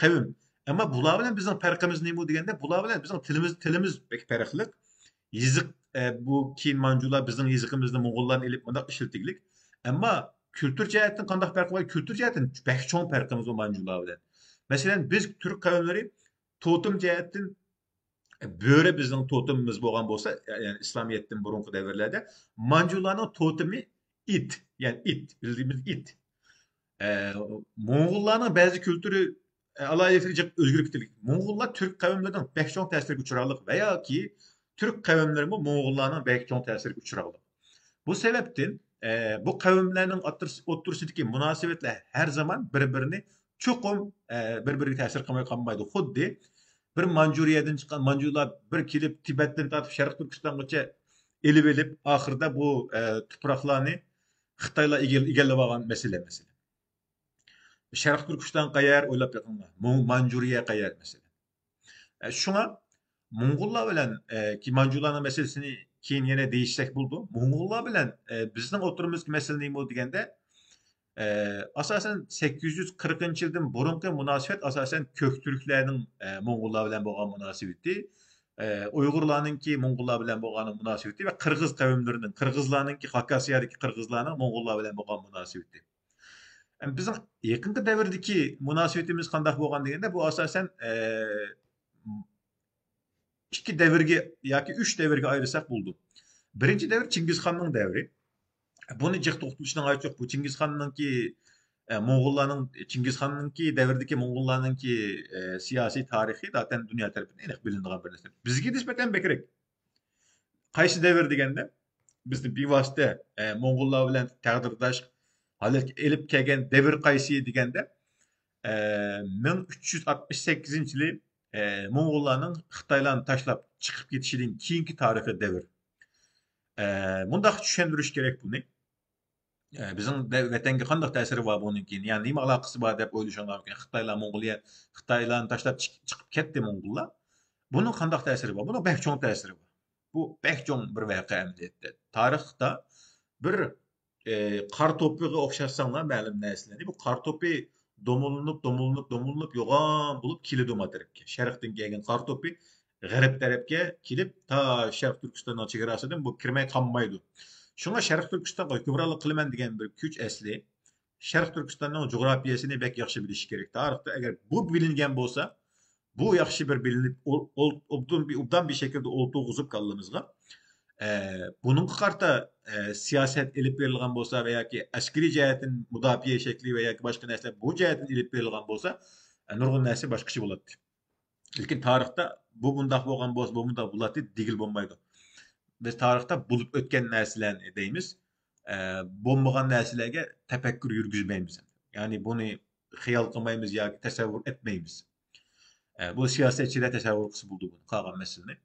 قەۋم. ئەمما بۇلار بىلەن بىزنىڭ پەرقىمىز نېمە دېگەندە، بۇلار بىلەن بىزنىڭ تىلىمىز، تىلىمىز بەك پەرقلىق. يېزىق، ئە، بۇ كېيىن مانجۇلار بىزنىڭ يېزىقىمىزنى موڭغۇللاردىن ئېلىپ مۇنداق ئىشلىتىگلىك. ئەمما كۈلتۈر جەھەتتىن قانداق پەرقى بار؟ كۈلتۈر جەھەتتىن بەك چوڭ پەرقىمىز بار مانجۇلار بىلەن. مەسىلەن، بىز تۈرك قەۋملىرى توتېم جەھەتتىن بۆرە بىزنىڭ توتېمىمىز بولغان بولسا، يەنى ئىسلامىيەتتىن بۇرۇنقى دەۋرلەردە مانجۇلارنىڭ توتېمى ئىت، يەنى ئىت، بىلدىيىمىز ئىت. ئە، موڭغۇللارنىڭ بەزى كۈلتۈرى، ئە، ئالاھىدىلىكلىرى جىق ئۆزگىرىپ كېتىدۇ. موڭغۇللار تۈرك قەۋملىرىنىڭ بەك چوڭ تەسىرىگە ئۇچراقلىق ۋە ياكى تۈرك قەۋملىرىمۇ موڭغۇللارنىڭ بەك چوڭ تەسىرىگە ئۇچراقلىق. بۇ سەۋەبتىن، ئە، بۇ قەۋملەرنىڭ ئوتتۇرىسى-، ئوتتۇرىسىدىكى مۇناسىۋەتلەر ھەر زامان بىر-بىرىنى چوقۇم، ئە، بىر-بىرىگە تەسىر قىلماي قالمايدۇ. خۇددى بىر مانجۇرىيەدىن چىققان مانجۇلار بىر كېلىپ، تىبەتتىن تارتىپ شەرقىي تۈركىستانغىچە ئېلىۋېلىپ، ئاخىرىدا بۇ، ئە، تۇپراقلارنى خىتايلار ئىگىل-، ئىگىلەپ ئالغان مەسىلە، مەسىلەن. شەرقىي تۈركىستان قەيەر، ئويلاپ بېقىڭلار. مو-، مانجۇرىيە قەيەر، مەسىلەن. ئە، شۇڭا موڭغۇللار بىلەن، ئە، كى-، مانجۇلارنىڭ مەسىلىسىنى كېيىن يەنە دېيىشسەك بولىدۇ. موڭغۇللار بىلەن، ئە، بىزنىڭ ئوتتۇرىمىزدىكى مەسىلە نېمە بولىدۇ دېگەندە، ئە، ئاساسەن، سەككىز يۈز قىرىقىنچى يىلدىن بۇرۇنقى مۇناسىۋەت، ئاساسەن، كۆكتۈركلەرنىڭ، ئە، موڭغۇللار بىلەن بولغان مۇناسىۋىتى، ئە، ئۇيغۇرلارنىڭكى موڭغۇللار بىلەن بولغان مۇناسىۋىتى ۋە قىرغىز قەۋملىرىنىڭ، قىرغىزلارنىڭكى، خاكاسىيەدىكى قىرغىزلارنىڭ موڭغۇللار بىلەن بولغان مۇناسىۋىتى. ئەمما بىزنىڭ يېقىنقى دەۋردىكى مۇناسىۋىتىمىز قانداق بولغان دېگەندە، بۇ ئاساسەن، ئە، ئىككى دەۋرگە ياكى ئۈچ دەۋرگە ئايرىساق بولىدۇ. بىرىنچى دەۋر چىڭگىزخاننىڭ دەۋرى. بۇنى جىق توختىلىشنىڭ ھاجىتى يوق. بۇ چىڭگىزخاننىڭكى، ئە، موڭغۇللارنىڭ، چىڭگىزخاننىڭكى دەۋرىدىكى موڭغۇللارنىڭكى، ئە، سىياسىي تارىخى زاتەن دۇنيا تەرىپىدىن ئېنىق بىلىنىدىغان بىر نەرسە. بىزگە نىسبەتەن بەكرەك. قايسى دەۋر دېگەندە، بىزنى بىۋاسىتە، ئە، موڭغۇللار بىلەن تەقدىرداش ھالەتكە ئېلىپ كەلگەن دەۋر قايسى دېگەندە، ئە، مىڭ ئۈچ يۈز ئاتمىش سەككىزىنچى يىلى، ئە، موڭغۇللارنىڭ خىتايلارنى تاشلاپ چىقىپ كېتىشىدىن كېيىنكى تارىخىي دەۋر. ئە، مۇنداق چۈشەندۈرۈش كېرەك بۇنى. ئە، بىزنىڭ دە-، ۋەتەنگە قانداق تەسىرى بار بۇنىڭكى؟ يەنى نېمە ئالاقىسى بار دەپ ئويلىشىڭلار مۇمكىن. خىتايلار موڭغۇلىيە، خىتايلارنى تاشلاپ چىق-، چىقىپ كەتتى موڭغۇللار. بۇنىڭ قانداق تەسىرى بار؟ بۇنىڭ بەك چوڭ تەسىرى بار. بۇ بەك چوڭ بىر ۋەقە ئەمەلىيەتتە. تارىختا بىر، ئە، قار توپىغا ئوخشاتساڭلار مەلۇم نەرسىلەرنى، بۇ قار توپى دومۇللىنىپ، دومۇللىنىپ، دومۇللىنىپ يوغان بولۇپ كېلىدۇ ما تەرەپكە. شەرقتىن كەلگەن قار توپى غەرب تەرەپكە كېلىپ، تا شەرقىي تۈركىستاننىڭ چېگراسىدىن بۇ كىرمەي قالمايدۇ. شۇڭا شەرقىي تۈركىستانغا ھۆكۈمرانلىق قىلىمەن دېگەن بىر كۈچ ئەسلى شەرقىي تۈركىستاننىڭ جۇغراپىيەسىنى بەك ياخشى بىلىشى كېرەك. تارىختا ئەگەر بۇ بىلىنگەن بولسا، بۇ ياخشى بىر بىلىنىپ، ئول-، ئول-، ئوبدان بىر، ئوبدان بىر شەكىلدە ئولتۇرغۇزۇپ كاللىمىزغا، ئە، بۇنىڭغا قارىتا، ئە، سىياسەت ئېلىپ بېرىلغان بولسا ۋە ياكى ئەسكىرىي جەھەتتىن مۇداپىئە شەكلى ۋە ياكى باشقا نەرسىلەر بۇ جەھەتتىن ئېلىپ بېرىلغان بولسا، ئە، نۇرغۇن نەرسە باشقىچە بولاتتى. لېكىن تارىختا بۇ مۇنداق بولغان بولسا، بۇ مۇنداق بولاتتى دېگىلى بولمايدۇ. بىز تارىختا بولۇپ ئۆتكەن نەرسىلەرنى دەيمىز. ئە، بولمىغان نەرسىلەرگە تەپەككۇر يۈرگۈزمەيمىز. يەنى بۇنى خىيال قىلمايمىز ياكى تەسەۋۋۇر ئەتمەيمىز. ئە، بۇ سىياسەتچىلەر تەسەۋۋۇر قىلسا بولىدۇ بۇنى، قالغان مەسىلىنى.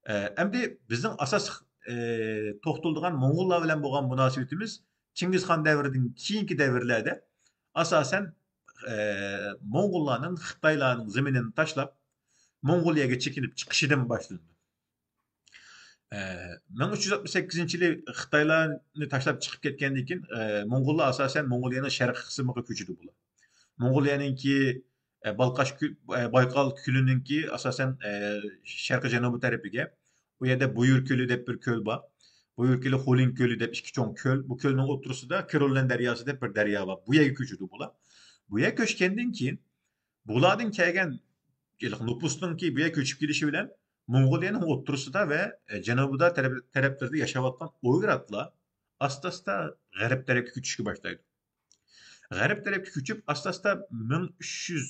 ئە، ئەمدى بىزنىڭ ئاساسلىق، ئە، توختىلىدىغان موڭغۇللار بىلەن بولغان مۇناسىۋىتىمىز چىڭگىزخان دەۋرىدىن كېيىنكى دەۋرلەردە ئاساسەن، ئە، موڭغۇللارنىڭ خىتايلارنىڭ زېمىنىنى تاشلاپ، موڭغۇلىيەگە چېكىنىپ چىقىشىدىن باشلىنىدۇ. ئە، مىڭ ئۈچ يۈز ئاتمىش سەككىزىنچى يىلى خىتايلارنى تاشلاپ چىقىپ كەتكەندىن كېيىن، ئە، موڭغۇللار ئاساسەن موڭغۇلىيەنىڭ شەرقىي قىسمىغا كۆچىدۇ بۇلار. موڭغۇلىيەنىڭكى، ئە، بالقاش كۆ-، ئە، بايقال كۆلىنىڭكى ئاساسەن، ئە، شەرقىي جەنۇبىي تەرىپىگە، ئۇ يەردە بۇيۇر كۆلى دەپ بىر كۆل بار. بۇيۇر كۆلى، خۇلىن كۆلى دەپ ئىككى چوڭ كۆل. بۇ كۆلنىڭ ئوتتۇرىسىدا كىروللەن دەرياسى دەپ بىر دەريا بار. بۇ يەرگە كۆچىدۇ بۇلار. بۇ يەرگە كۆچكەندىن كېيىن، بۇلاردىن كەلگەن ھېلىقى نوپۇسنىڭكى بۇ يەرگە كۆچۈپ كېلىشى بىلەن موڭغۇلىيەنىڭ ئوتتۇرىسىدا ۋە، ئە، جەنۇبىدا تەرەپ-، تەرەپلىرىدە ياشاۋاتقان ئويراتلار ئاستا-ئاستا غەرب تەرەپكە كۆچۈشكە باشلايدۇ. غەرب تەرەپكە كۆچۈپ، ئاستا-ئاستا مىڭ ئۈچ يۈز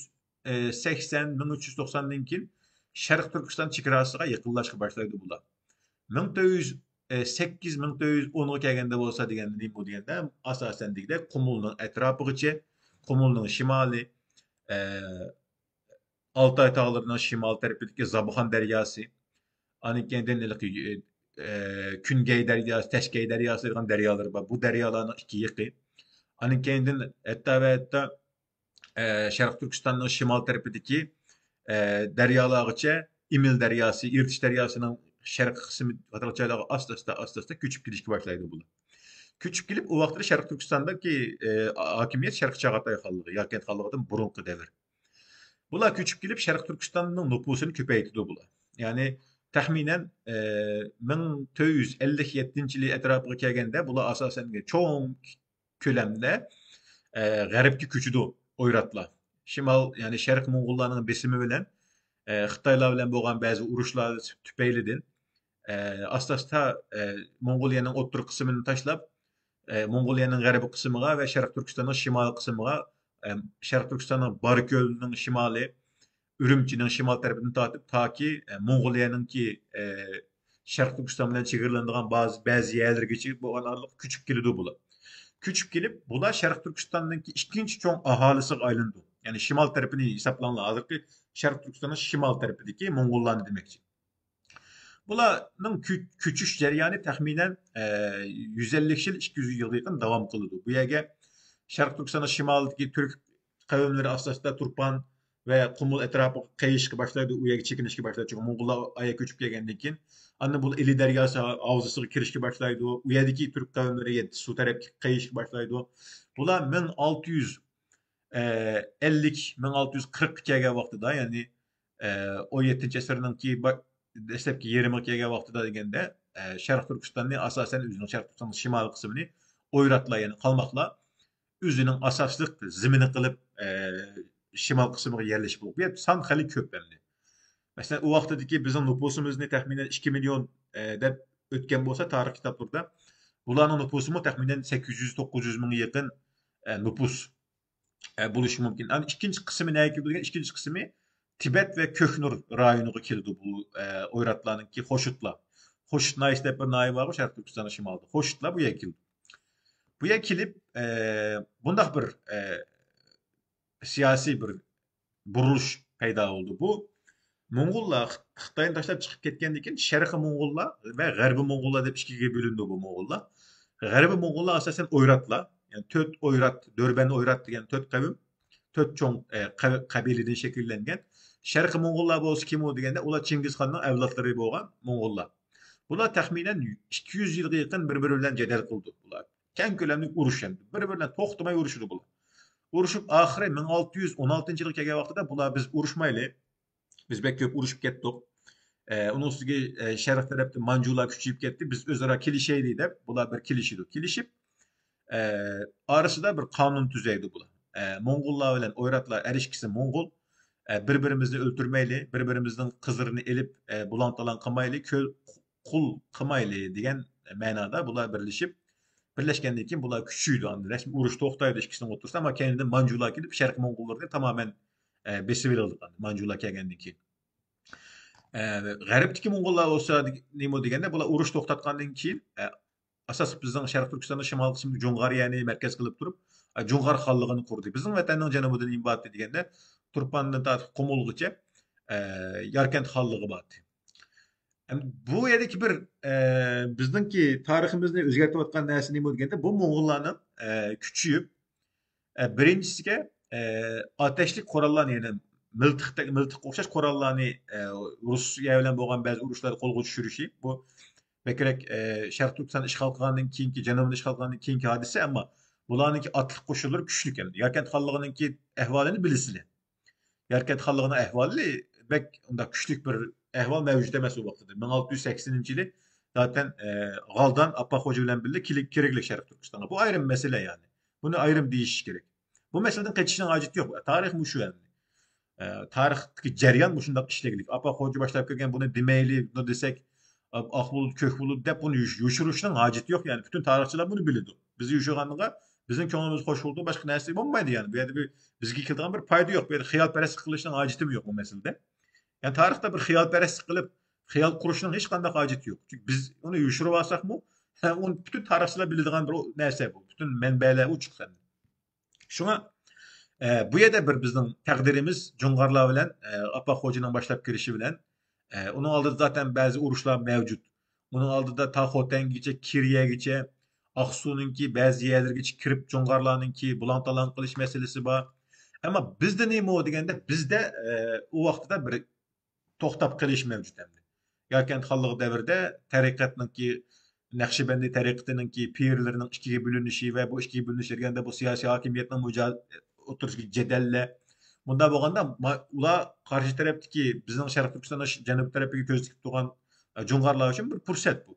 سەكسەن، مىڭ ئۈچ يۈز توقساندىن كېيىن شەرقىي تۈركىستان چېگراسىغا يېقىنلاشقا باشلايدۇ بۇلار. مىڭ تۆت يۈز سەككىز، مىڭ تۆت يۈز ئونغا كەلگەندە بولسا دېگەندە نېمە بۇ دېگەندە، ئاساسەن دېگۈدەك قۇمۇلنىڭ ئەتراپىغىچە، قۇمۇلنىڭ شىمالى، ئە، ئالتاي تاغلىرىنىڭ شىمال تەرىپىدىكى زابۇخان دەرياسى، ئاندىن كېيىندىن ھېلىقى، ئە، كۈنگەي دەرياسى، تەشكەي دەرياسى دېگەن دەريالىرى بار. بۇ دەريالارنىڭ ئىككى يېقى. ئاندىن كېيىندىن ھەتتا ۋە ھەتتا، ئە، شەرقىي تۈركىستاننىڭ شىمال تەرىپىدىكى، ئە، دەريالارغىچە ئىمىل دەرياسى، ئىرتىش دەرياسىنىڭ شەرقىي قىسمى قاتارلىق جايلارغا ئاستا-ئاستا، ئاستا-ئاستا كۆچۈپ كېلىشكە باشلايدۇ بۇلار. كۆچۈپ كېلىپ، ئۇ ۋاقىتتا شەرقىي تۈركىستاندىكى، ئە، ھاكىمىيەت شەرقىي چاغاتاي خانلىقى، ياركەنت خانلىقىدىن بۇرۇنقى دەۋر. بۇلار كۆچۈپ كېلىپ، شەرقىي تۈركىستاننىڭ نوپۇسىنى كۆپەيتىدۇ بۇلار. يەنى تەخمىنەن، ئە، مىڭ تۆت يۈز ئەللىك يەتتىنچى يىلى ئەتراپىغا كەلگەندە، بۇلار ئاساسەن چوڭ كۆلەمدە، ئە، غەربكە كۆچىدۇ ئويراتلار. شىمال، يەنى شەرقىي موڭغۇللارنىڭ بېسىمى بىلەن، ئە، خىتايلار بىلەن بولغان بەزى ئۇرۇشلار تۈپەيلىدىن، ئە، ئاستا-ئاستا، ئە، موڭغۇلىيەنىڭ ئوتتۇرا قىسمىنى تاشلاپ، ئە، موڭغۇلىيەنىڭ غەربىي قىسمىغا ۋە شەرقىي تۈركىستاننىڭ شىمالىي قىسمىغا، ئە، شەرقىي تۈركىستاننىڭ باركۆلنىڭ شىمالى، ئۈرۈمچىنىڭ شىمال تەرىپىدىن تارتىپ، تاكى، ئە، موڭغۇلىيەنىڭكى، ئە، شەرقىي تۈركىستان بىلەن چېگرىلىنىدىغان بەزى، بەزى يەرلىرىگىچە بولغان ئارىلىققا كۆچۈپ كېلىدۇ بۇلار. كۆچۈپ كېلىپ، بۇلار شەرقىي تۈركىستاننىڭكى ئىككىنچى چوڭ ئاھالىسىغا ئايلىنىدۇ. يەنى شىمال تەرىپىنى ھېسابلاڭلار، ھازىرقى شەرقىي تۈركىستاننىڭ شىمال تەرىپىدىكى موڭغۇللارنى دېمەكچى. بۇلارنىڭ كۆ-، كۆچۈش جەريانى تەخمىنەن، ئە، يۈز ئەللىك يىل، ئىككى يۈز يىلغا يېقىن داۋام قىلىدۇ. بۇ يەرگە شەرقىي تۈركىستاننىڭ شىمالىدىكى تۈرك قەۋملىرى ئاستا-ئاستا تۇرپان ۋە قۇمۇل ئەتراپىغا قېيىشقا باشلايدۇ، ئۇ يەرگە چېكىنىشكە باشلايدۇ. چۈنكى موڭغۇللار ئايا كۆچۈپ كەلگەندىن كېيىن، ئاندىن بۇ ئىلى دەرياسى ھاۋزىسىغا كىرىشكە باشلايدۇ. ئۇ يەردىكى تۈرك قەۋملىرى يەتتە سۇ تەرەپكە قېيىشكە باشلايدۇ. بۇلار مىڭ ئالتە يۈز ئەللىك، مىڭ ئالتە يۈز قىرىققا كەلگەن ۋاقتىدا، يەنى، ئە، ئون يەتتىنچى ئەسىرنىڭكى با-، دەسلەپكى يېرىمىغا كەلگەن ۋاقتىدا دېگەندە، ئە، شەرقىي تۈركىستاننى، ئاساسەن، ئۆزىنىڭ شەرقىي تۈركىستاننىڭ شىمالىي قىسمىنى ئويراتلار، يەنى قالماقلار ئۆزىنىڭ ئاساسلىق زېمىنى قىلىپ، ئە، شىمال قىسمىغا يەرلىشىپ بولغان. بۇ يەردە سان خېلى كۆپ ئەمدى. مەسىلەن، ئۇ ۋاقتىدىكى بىزنىڭ نوپۇسىمىزنى تەخمىنەن ئىككى مىليون، ئە، دەپ ئۆتكەن بولسا تارىخ كىتابلىرىدا، بۇلارنىڭ نوپۇسىمۇ تەخمىنەن سەككىز يۈز، توققۇز يۈز مىڭغا يېقىن، ئە، نوپۇس، ئە، بولۇشى مۇمكىن. ئەمدى ئىككىنچى قىسمى نەگە كىرىدۇ دېگەن، ئىككىنچى قىسمى تىبەت ۋە كۆكنۇر رايونىغا كېلىدۇ بۇ، ئە، ئويراتلارنىڭكى خوشۇتلار. خوشۇت ناھىيەسى دەپ بىر ناھىيە بارغۇ شەرقىي تۈركىستاننىڭ شىمالىدا. خوشۇتلار بۇ يەرگە كېلىدۇ. بۇ يەرگە كېلىپ، ئە، بۇنداق بىر، ئە، سىياسىي بىر بۇرۇلۇش پەيدا بولدى. بۇ موڭغۇللار خىت-، خىتاينى تاشلاپ چىقىپ كەتكەندىن كېيىن شەرقىي موڭغۇللار ۋە غەربىي موڭغۇللار دەپ ئىككىگە بۆلۈنىدۇ بۇ موڭغۇللار. غەربىي موڭغۇللار ئاساسەن ئويراتلار، يەنى تۆت ئويرات، دۆربەن ئويرات دېگەن تۆت قەۋم، تۆت چوڭ، ئە، قە-، قەبىلىدىن شەكىللەنگەن. شەرقىي موڭغۇللار بولسا كىم ئۇ دېگەندە، ئۇلار چىڭگىزخاننىڭ ئەۋلادلىرى بولغان موڭغۇللار. بۇلار تەخمىنەن ئىككى يۈز يىلغا يېقىن بىر-بىرى بىلەن جېدەل قىلدى بۇلار. كەڭ كۆلەملىك ئۇرۇش ئەمدى. بىر-بىرى بىلەن توختىماي ئۇرۇشىدۇ بۇلار. ئۇرۇشۇپ ئاخىرى مىڭ ئالتە يۈز ئون ئالتىنچى يىلغا كەلگەن ۋاقتىدا بۇلار بىز ئۇرۇشمايلى. بىز بەك كۆپ ئۇرۇشۇپ كەتتۇق. ئە، ئۇنىڭ ئۈستىگە، ئە، شەرق تەرەپتە مانجۇلار كۈچىيىپ كەتتى. بىز ئۆزئارا كېلىشەيلى دەپ بۇلار بىر كېلىشىدۇ. كېلىشىپ، ئە، ئارىسىدا بىر قانۇن تۈزەيدۇ بۇلار. ئە، موڭغۇللار بىلەن ئويراتلار ئەر ئىككىسى موڭغۇل. ئە، بىر-بىرىمىزنى ئۆلتۈرمەيلى، بىر-بىرىمىزنىڭ قىزلىرىنى ئېلىپ، ئە، بۇلاڭ-تالاڭ قىلمايلى، كۆل قۇل قىلمايلى دېگەن مەنادا بۇلار بىرلىشىپ، بىرلەشكەندىن كېيىن بۇلار كۈچىيىدۇ. ئاندىن رەسمىي ئۇرۇش توختايدۇ ئىككىسىنىڭ ئوتتۇرىسىدا، ئەمما كەينىدىن مانجۇلار كېلىپ شەرقىي موڭغۇللارنى تامامەن، ئە، بېسىۋېلىدۇ مانجۇلار كەلگەندىن كېيىن. ئە، غەربتىكى موڭغۇللار بولسا نېمە دېگەندە، بۇلار ئۇرۇش توختاتقاندىن كېيىن، ئە، ئاساسلىق بىزنىڭ شەرقىي تۈركىستاننىڭ شىمال قىسمىنى جۇڭغار يەنى مەركەز قىلىپ تۇرۇپ، ئە، جۇڭغار خانلىقىنى قۇردى. بىزنىڭ ۋەتەننىڭ جەنۇبىدا نېمە بار دېگەندە، تۇرپاندىن تارتىپ قۇمۇلغىچە، ئە، ياركەنت خانلىقى بار. ئەمدى بۇ يەردىكى بىر، ئە، بىزنىڭكى تارىخىمىزنى ئۆزگەرتىۋاتقان نەرسە نېمە دېگەندە، بۇ موڭغۇللارنىڭ، ئە، كۈچىيىپ، ئە، بىرىنچىسىگە، ئە، ئاتەشلىك قوراللارنى، يەنى مىلتىقتەك، مىلتىققا ئوخشاش قوراللارنى، ئە، روسىيە بىلەن بولغان بەزى ئۇرۇشلاردا قولغا چۈشۈرۈشى، بۇ بەكرەك، ئە، شەرقىي تۈركىستاننى ئىشغال قىلغاندىن كېيىنكى، جەنۇبىنى ئىشغال قىلغاندىن كېيىنكى ھادىسە، ئەمما بۇلارنىڭكى ئاتلىق قوشۇنلىرى كۈچلۈك ئەمدى. ياركەنت خانلىقىنىڭكى ئەھۋالىنى بىلىسىلەر. ياركەنت خانلىقىنىڭ ئەھۋالى بەك ئۇنداق كۈچلۈك بىر ئەھۋال مەۋجۇت ئەمەس ئۇ ۋاقتىدا. مىڭ ئالتە يۈز سەكسىنىنچى يىلى زاتەن، ئە، غالدان ئاپا خوجا بىلەن بىللە كېلىپ، كېرەكلىك شەرقىي تۈركىستانغا. بۇ ئايرىم مەسىلە يەنى. بۇنى ئايرىم دېيىشىش كېرەك. بۇ مەسىلىدىن قېچىشنىڭ ھاجىتى يوق. تارىخ مۇشۇ ئەمدى. ئە، تارىختىكى جەريان مۇشۇنداق ئىشلەكلىك. ئاپا خوجا باشلاپ كەلگەن، بۇنى دېمەيلى، بۇنى دېسەك، ئاق بۇلۇت، كۆك بۇلۇت دەپ بۇنى يوش-، يوشۇرۇشنىڭ ھاجىتى يوق. يەنى پۈتۈن تارىخچىلار بۇنى بىلىدۇ. بىز يوشۇرغانغا بىزنىڭ كۆڭلىمىز خوش بولىدۇ، باشقا نەرسە بولمايدۇ يەنى. بۇ يەردە بىر، بىزگە كېلىدىغان بىر پايدا يوق. بۇ يەردە خىيالپەرەسلىك قىلىشنىڭ ھاجىتىمۇ يوق بۇ مەسىلىدە. يەنى تارىختا بىر خىيالپەرەسلىك قىلىپ، خىيال قۇرۇشنىڭ ھېچقانداق ھاجىتى يوق. چۈنكى بىز ئۇنى يوشۇرۇۋالساقمۇ، ئۇنى پۈتۈن تارىخچىلار بىلىدىغان بىر نەرسە بۇ. پۈتۈن مەنبەلەر ئوچۇق. شۇڭا، ئە، بۇ يەردە بىر بىزنىڭ تەقدىرىمىز جۇڭغارلار بىلەن، ئە، ئاپا خوجىنىڭ باشلاپ كىرىشى بىلەن، ئە، ئۇنىڭ ئالدىدا زاتەن بەزى ئۇرۇشلار مەۋجۇت. ئۇنىڭ ئالدىدا تا خوتەنگىچە، كېرىيەگىچە، ئاقسۇنىڭكى بەزى يەرلىرىگىچە كىرىپ، جۇڭغارلارنىڭكى بۇلاڭ-تالاڭ قىلىش مەسىلىسى بار. ئەمما بىزدە نېمە دېگەندە، بىزدە، ئە، ئۇ ۋاقتىدا بىر توختاپ قېلىش مەۋجۇت ئەمدى. ياركەنت خانلىقى دەۋرىدە تەرىقەتنىڭكى، نەقشىبەندى تەرىقىتىنىڭكى پىرلىرىنىڭ ئىككىگە بۆلۈنۈشى ۋە بۇ ئىككىگە بۆلۈنۈش دېگەندە بۇ سىياسىي ھاكىمىيەتنىڭ مۇجا-، ئوتتۇرىسىدىكى جېدەللەر. بۇنداق بولغاندا ما-، ئۇلار قارشى تەرەپتىكى بىزنىڭ شەرقىي تۈركىستاننىڭ ش-، جەنۇب تەرىپىگە كۆز تىكىپ تۇرغان، ئە، جۇڭغارلار ئۈچۈن بىر پۇرسەت بۇ.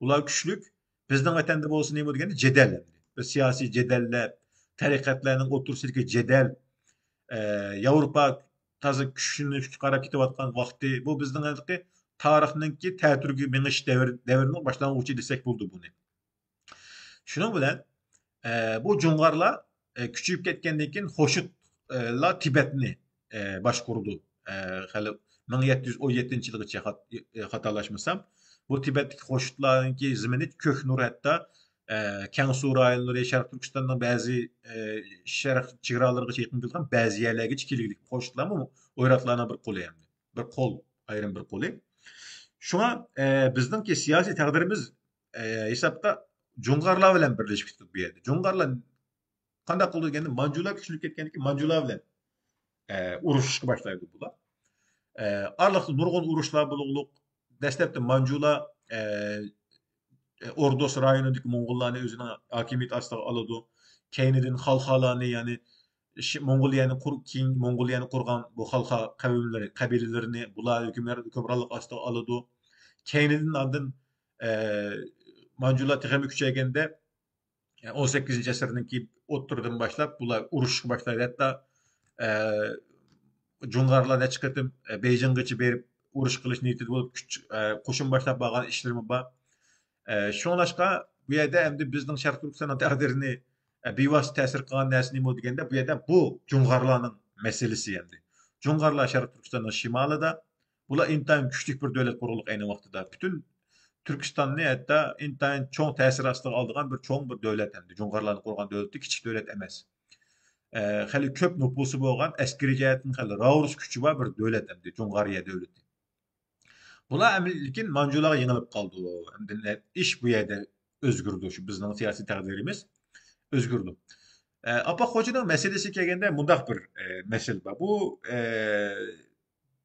ئۇلار كۈچلۈك، بىزنىڭ ۋەتەندە بولسا نېمە دېگەندە جېدەل ئەمدى. بىر سىياسىي جېدەللەر، تەرىقەتلەرنىڭ ئوتتۇرىسىدىكى جېدەل، ئە، ياۋروپا تازا كۈچلىنىشكە قاراپ كېتىۋاتقان ۋاقتى. بۇ بىزنىڭ ھېلىقى تارىخنىڭكى تەتۈرگە مېڭىش دەۋر، دەۋرىنىڭ باشلانغۇچى دېسەك بولىدۇ بۇنى. شۇنىڭ بىلەن، ئە، بۇ جۇڭغارلار، ئە، كۈچىيىپ كەتكەندىن كېيىن خوشۇتلار تىبەتنى، ئە، باشقۇرىدۇ. ئە، خېلى مىڭ يەتتە يۈز ئون يەتتىنچى يىلغىچە خات-، ئە، خاتالاشمىسام، بۇ تىبەتتىكى خوشۇتلارنىڭكى زېمىنى كۆك نۇر ھەتتا، ئە، كەڭسۇ رايونلىرى، شەرقىي تۈركىستاننىڭ بەزى، ئە، شەرق چېگرالىرىغىچە يېقىن كېلىدىغان بەزى يەرلەرگىچە كېلگۈلۈك. خوشۇتلارمۇ ئويراتلارنىڭ بىر قولى ھەم بىر قول، ئايرىم بىر قولى. شۇڭا، ئە، بىزنىڭكى سىياسىي تەقدىرىمىز، ئە، ھېسابتا جۇڭغارلار بىلەن بىرلىشىپ كېتىدۇ بۇ يەردە. جۇڭغارلار قانداق قىلىدۇ دېگەندە، مانجۇلار كۈچلىنىپ كەتكەندىن كېيىن مانجۇلار بىلەن، ئە، ئۇرۇشۇشقا باشلايدۇ بۇلار. ئە، ئارىلىقتا نۇرغۇن ئۇرۇشلار بولغۇلۇق. دەسلەپتە مانجۇلار، ئە، ئوردوس رايونىدىكى موڭغۇللارنى ئۆزىنىڭ ھاكىمىيىتى ئاستىغا ئالىدۇ. كەينىدىن خالخالارنى، يەنى شى-، موڭغۇلىيەنى قۇر-، كېيىن موڭغۇلىيەنى قۇرغان بۇ خالخا قەۋملىرى، قەبىلىلىرىنى بۇلار ھۆكۈمران-، ھۆكۈمرانلىق ئاستىغا ئالىدۇ. كەينىدىن ئاندىن، ئە، مانجۇلار تېخىمۇ كۈچەيگەندە، ئون سەككىزىنچى ئەسىرنىڭكى ئوتتۇرىدىن باشلاپ بۇلار ئۇرۇشۇشقا باشلايدۇ. ھەتتا، ئە، جۇڭغارلار نەچچە قېتىم، ئە، بېيجىڭغىچە بېرىپ ئۇرۇش قىلىش نىيىتىدە بولۇپ، كۈچ، ئە، قوشۇن باشلاپ بارغان ئىشلىرىمۇ بار. ئە، شۇڭلاشقا بۇ يەردە ئەمدى بىزنىڭ شەرقىي تۈركىستاننىڭ تەقدىرىنى، ئە، بىۋاسىتە تەسىر قىلغان نەرسە نېمە دېگەندە، بۇ يەردە بۇ جۇڭغارلارنىڭ مەسىلىسى ئەمدى. جۇڭغارلار شەرقىي تۈركىستاننىڭ شىمالىدا، بۇلار ئىنتايىن كۈچلۈك بىر دۆلەت قۇرغۇلۇق ئەينى ۋاقتىدا. پۈتۈن تۈركىستاننى ھەتتا ئىنتايىن چوڭ تەسىر ئاستىغا ئالىدىغان بىر چوڭ بىر دۆلەت ئەمدى. جۇڭغارلارنىڭ قۇرغان دۆلىتى كىچىك دۆلەت ئەمەس. ئە، خېلى كۆپ نوپۇسى بولغان، ئەسكىرىي جەھەتتىن خېلى راۋۇرۇس كۈچى بار بىر دۆلەت ئەمدى جۇڭغارىيە دۆلىتى. بۇلار ئەمدى لېكىن مانجۇلارغا يېڭىلىپ قالىدۇ. ئەمدى نە-، ئىش بۇ يەردە ئۆزگىرىدۇ. شۇ بىزنىڭ سىياسىي تەقدىرىمىز ئۆزگىرىدۇ. ئە، ئاپاق خوجىنىڭ مەسىلىسىگە كەلگەندە مۇنداق بىر، ئە، مەسىلە بار. بۇ، ئە،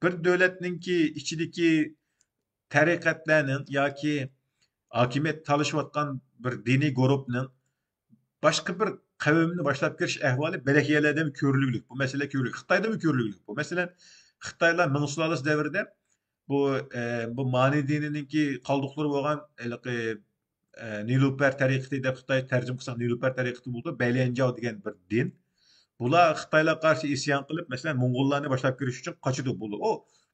بىر دۆلەتنىڭكى ئىچىدىكى تەرىقەتلەرنىڭ ياكى ھاكىمىيەت تالىشىۋاتقان بىر دىنىي گۇرۇپنىڭ باشقا بىر قەۋمنى باشلاپ كىرىش ئەھۋالى بەلەك يەرلەردىمۇ كۆرۈلگۈلۈك. بۇ مەسىلە كۆرۈلگۈلۈك. خىتايدىمۇ كۆرۈلگۈلۈك. بۇ مەسىلەن، خىتايلار مىڭ سۇلالىسى دەۋرىدە بۇ، ئە، بۇ مانى دىنىنىڭكى قالدۇقلىرى بولغان ھېلىقى، ئە، نىلۇپەر تەرىقىتى دەپ خىتاي تەرجىمە قىلساق نىلۇپەر تەرىقىتى بولىدۇ. بەيليەنجاۋ دېگەن بىر دىن. بۇلار خىتايلارغا قارشى ئىسيان قىلىپ، مەسىلەن، موڭغۇللارنى باشلاپ كىرىش ئۈچۈن قاچىدۇ. بۇ، ئۇ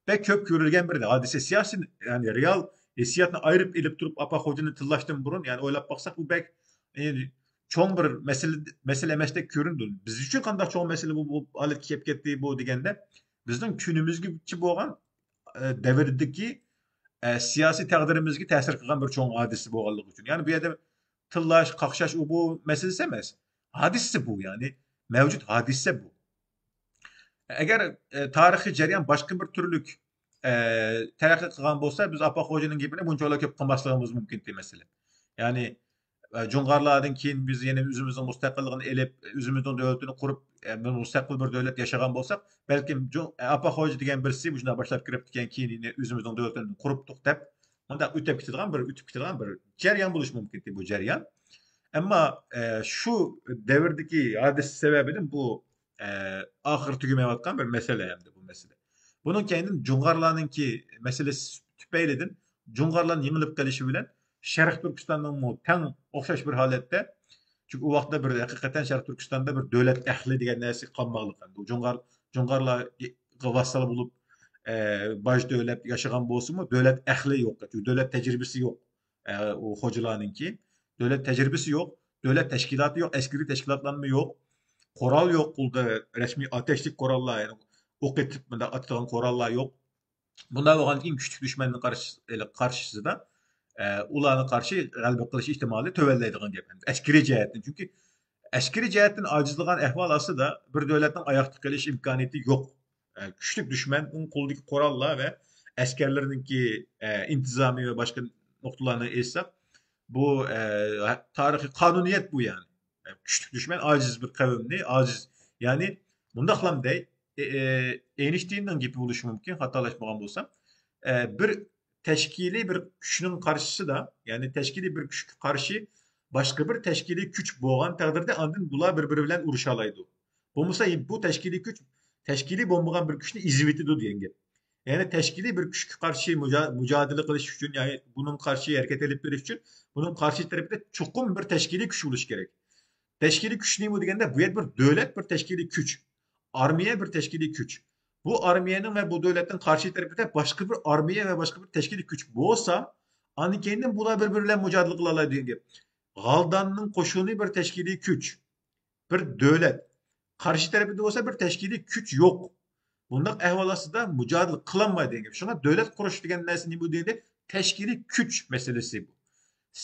بەك كۆپ كۆرۈلگەن بىر ھادىسە. سىياسىي، يەنى رېئال ھېسسىياتنى ئايرىپ ئېلىپ تۇرۇپ، ئاپاق خوجىنى تىللاشتىن بۇرۇن، يەنى ئويلاپ باقساق، بۇ بەك، ئى، چوڭ بىر مەسىلە، مەسىلە ئەمەستەك كۆرۈنىدۇ. بىز ئۈچۈن قانداق چوڭ مەسىلە بۇ، بۇ ھالەتكە كېلىپ كەتتى بۇ دېگەندە، بىزنىڭ كۈنىمىزگىچە بولغان، ئە، دەۋردىكى، ئە، سىياسىي تەقدىرىمىزگە تەسىر قىلغان بىر چوڭ ھادىسە بولغانلىقى ئۈچۈن. يەنى بۇ يەردە تىللاش، قاقشاش، ئۇ بۇ مەسىلىسى ئەمەس. ھادىسىسى بۇ، يەنى مەۋجۇت ھادىسە بۇ. ئەگەر، ئە، تارىخىي جەريان باشقا بىر تۈرلۈك، ئە، تەرەققىي قىلغان بولسا، بىز ئاپاق خوجىنىڭ گېپىنى بۇنچىۋالا كۆپ قىلماسلىقىمىز مۇمكىنتى، مەسىلەن. يەنى، ئە، جۇڭغارلاردىن كېيىن بىز يەنە ئۆزىمىزنىڭ مۇستەقىللىقىنى ئېلىپ، ئۆزىمىزنىڭ دۆلىتىنى قۇرۇپ، ئە، بىر مۇستەقىل بىر دۆلەت ياشىغان بولساق، بەلكىم جۇڭ-، ئە، ئاپاق خوجا دېگەن بىرسى مۇشۇنداق باشلاپ كىرىپتىكەن، كېيىن يەنە ئۆزىمىزنىڭ دۆلىتىنى قۇرۇپتۇق دەپ، مۇنداق ئۆتۈپ كېتىدىغان بىر، ئۆتۈپ كېتىدىغان بىر جەريان بولۇشى مۇمكىنتى بۇ جەريان. ئەمما، ئە، شۇ دەۋردىكى ھادىسە سەۋەبىدىن بۇ، ئە، ئاخىرى تۈگىمەيۋاتقان بىر مەسىلە ئەمدى بۇ مەسىلە. بۇنىڭ كەينىدىن جۇڭغارلارنىڭكى مەسىلىسى تۈپەيلىدىن جۇڭغارلارنىڭ يېڭىلىپ قېلىشى بىلەن شەرقىي تۈركىستاننىڭمۇ تەڭ ئوخشاش بىر ھالەتتە، چۈنكى ئۇ ۋاقىتتا بىر ھەقىقەتەن شەرقىي تۈركىستاندا بىر دۆلەت ئەھلى دېگەن نەرسە قالماقلىق. ئەمدى جۇڭغار، جۇڭغارلارغا ۋاسسال بولۇپ، ئە، باج تۆلەپ ياشىغان بولسىمۇ، دۆلەت ئەھلى يوق. چۈنكى دۆلەت تەجرىبىسى يوق. ئە، ئۇ خوجىلارنىڭكى دۆلەت تەجرىبىسى يوق، دۆلەت تەشكىلاتى يوق، ئەسكىرىي تەشكىلاتلانما يوق، قورال يوق قولدا، رەسمىي ئاتەشلىك قوراللار، يەنى ئوق ئېتىپ مۇنداق ئاتىدىغان قوراللار يوق. بۇنداق بولغاندىكىن كۈچلۈك دۈشمەننىڭ قارشى-، قارشىسىدا، ئە، ئۇلارنىڭ قارشى غەلىبە قىلىش ئېھتىمالى تۆۋەنلەيدىغان گەپ. ئەسكىرىي جەھەتتىن، چۈنكى ئەسكىرىي جەھەتتىن ئاجىزلىغان ئەھۋال ئاستىدا بىر دۆلەتنىڭ ئاياقتا قېلىش ئىمكانىيىتى يوق. ئە، كۈچلۈك دۈشمەن، ئۇنىڭ قولىدىكى قوراللار ۋە ئەسكەرلىرىنىڭكى، ئە، ئىنتىزامى ۋە باشقا نۇقتىلارنى ئېيتساق، بۇ، ئە، تارىخىي قانۇنىيەت بۇ، يەنى. ئە، كۈچلۈك دۈشمەن ئاجىز بىر قەۋمنى، ئاجىز، يەنى مۇنداقلام دەي، ئە، ئە، ئېينشتىيننىڭ گېپى بولۇشى مۇمكىن، خاتالاشمىغان بولسام، ئە، بىر تەشكىلىي بىر كۈچنىڭ قارشىسىدا، يەنى تەشكىلىي بىر كۈچكە قارشى باشقا بىر تەشكىلىي كۈچ بولغان تەقدىردە، ئاندىن بۇلار بىر-بىرى بىلەن ئۇرۇشالايدۇ. بولمىسا بۇ تەشكىلىي كۈچ تەشكىلىي بولمىغان بىر كۈچنى ئېزىۋېتىدۇ دېگەن گەپ. يەنى تەشكىلىي بىر كۈچكە قارشى مۇجا-، مۇجادىلە قىلىش ئۈچۈن، يەنى بۇنىڭغا قارشى ھەرىكەت ئېلىپ بېرىش ئۈچۈن بۇنىڭ قارشى تەرىپىدە چوقۇم بىر تەشكىلىي كۈچ بولۇشى كېرەك. تەشكىلىي كۈچ نېمە دېگەندە، بۇ يەردە بىر دۆلەت بىر تەشكىلىي كۈچ، ئارمىيە بىر تەشكىلىي كۈچ. بۇ ئارمىيەنىڭ ۋە بۇ دۆلەتنىڭ قارشى تەرىپىدە باشقا بىر ئارمىيە ۋە باشقا بىر تەشكىلىي كۈچ بولسا، ئاندىن كېيىندىن بۇلار بىر-بىرى بىلەن مۇجادىلە قىلالايدۇ دېگەن گەپ. غالداننىڭ قوشۇنى بىر تەشكىلىي كۈچ، بىر دۆلەت. قارشى تەرىپىدە بولسا بىر تەشكىلىي كۈچ يوق. بۇنداق ئەھۋال ئاستىدا مۇجادىلە قىلالمايدۇ دېگەن گەپ. شۇڭا دۆلەت قۇرۇش دېگەن نەرسە نېمە دېگەندە، تەشكىلىي كۈچ مەسىلىسى بۇ.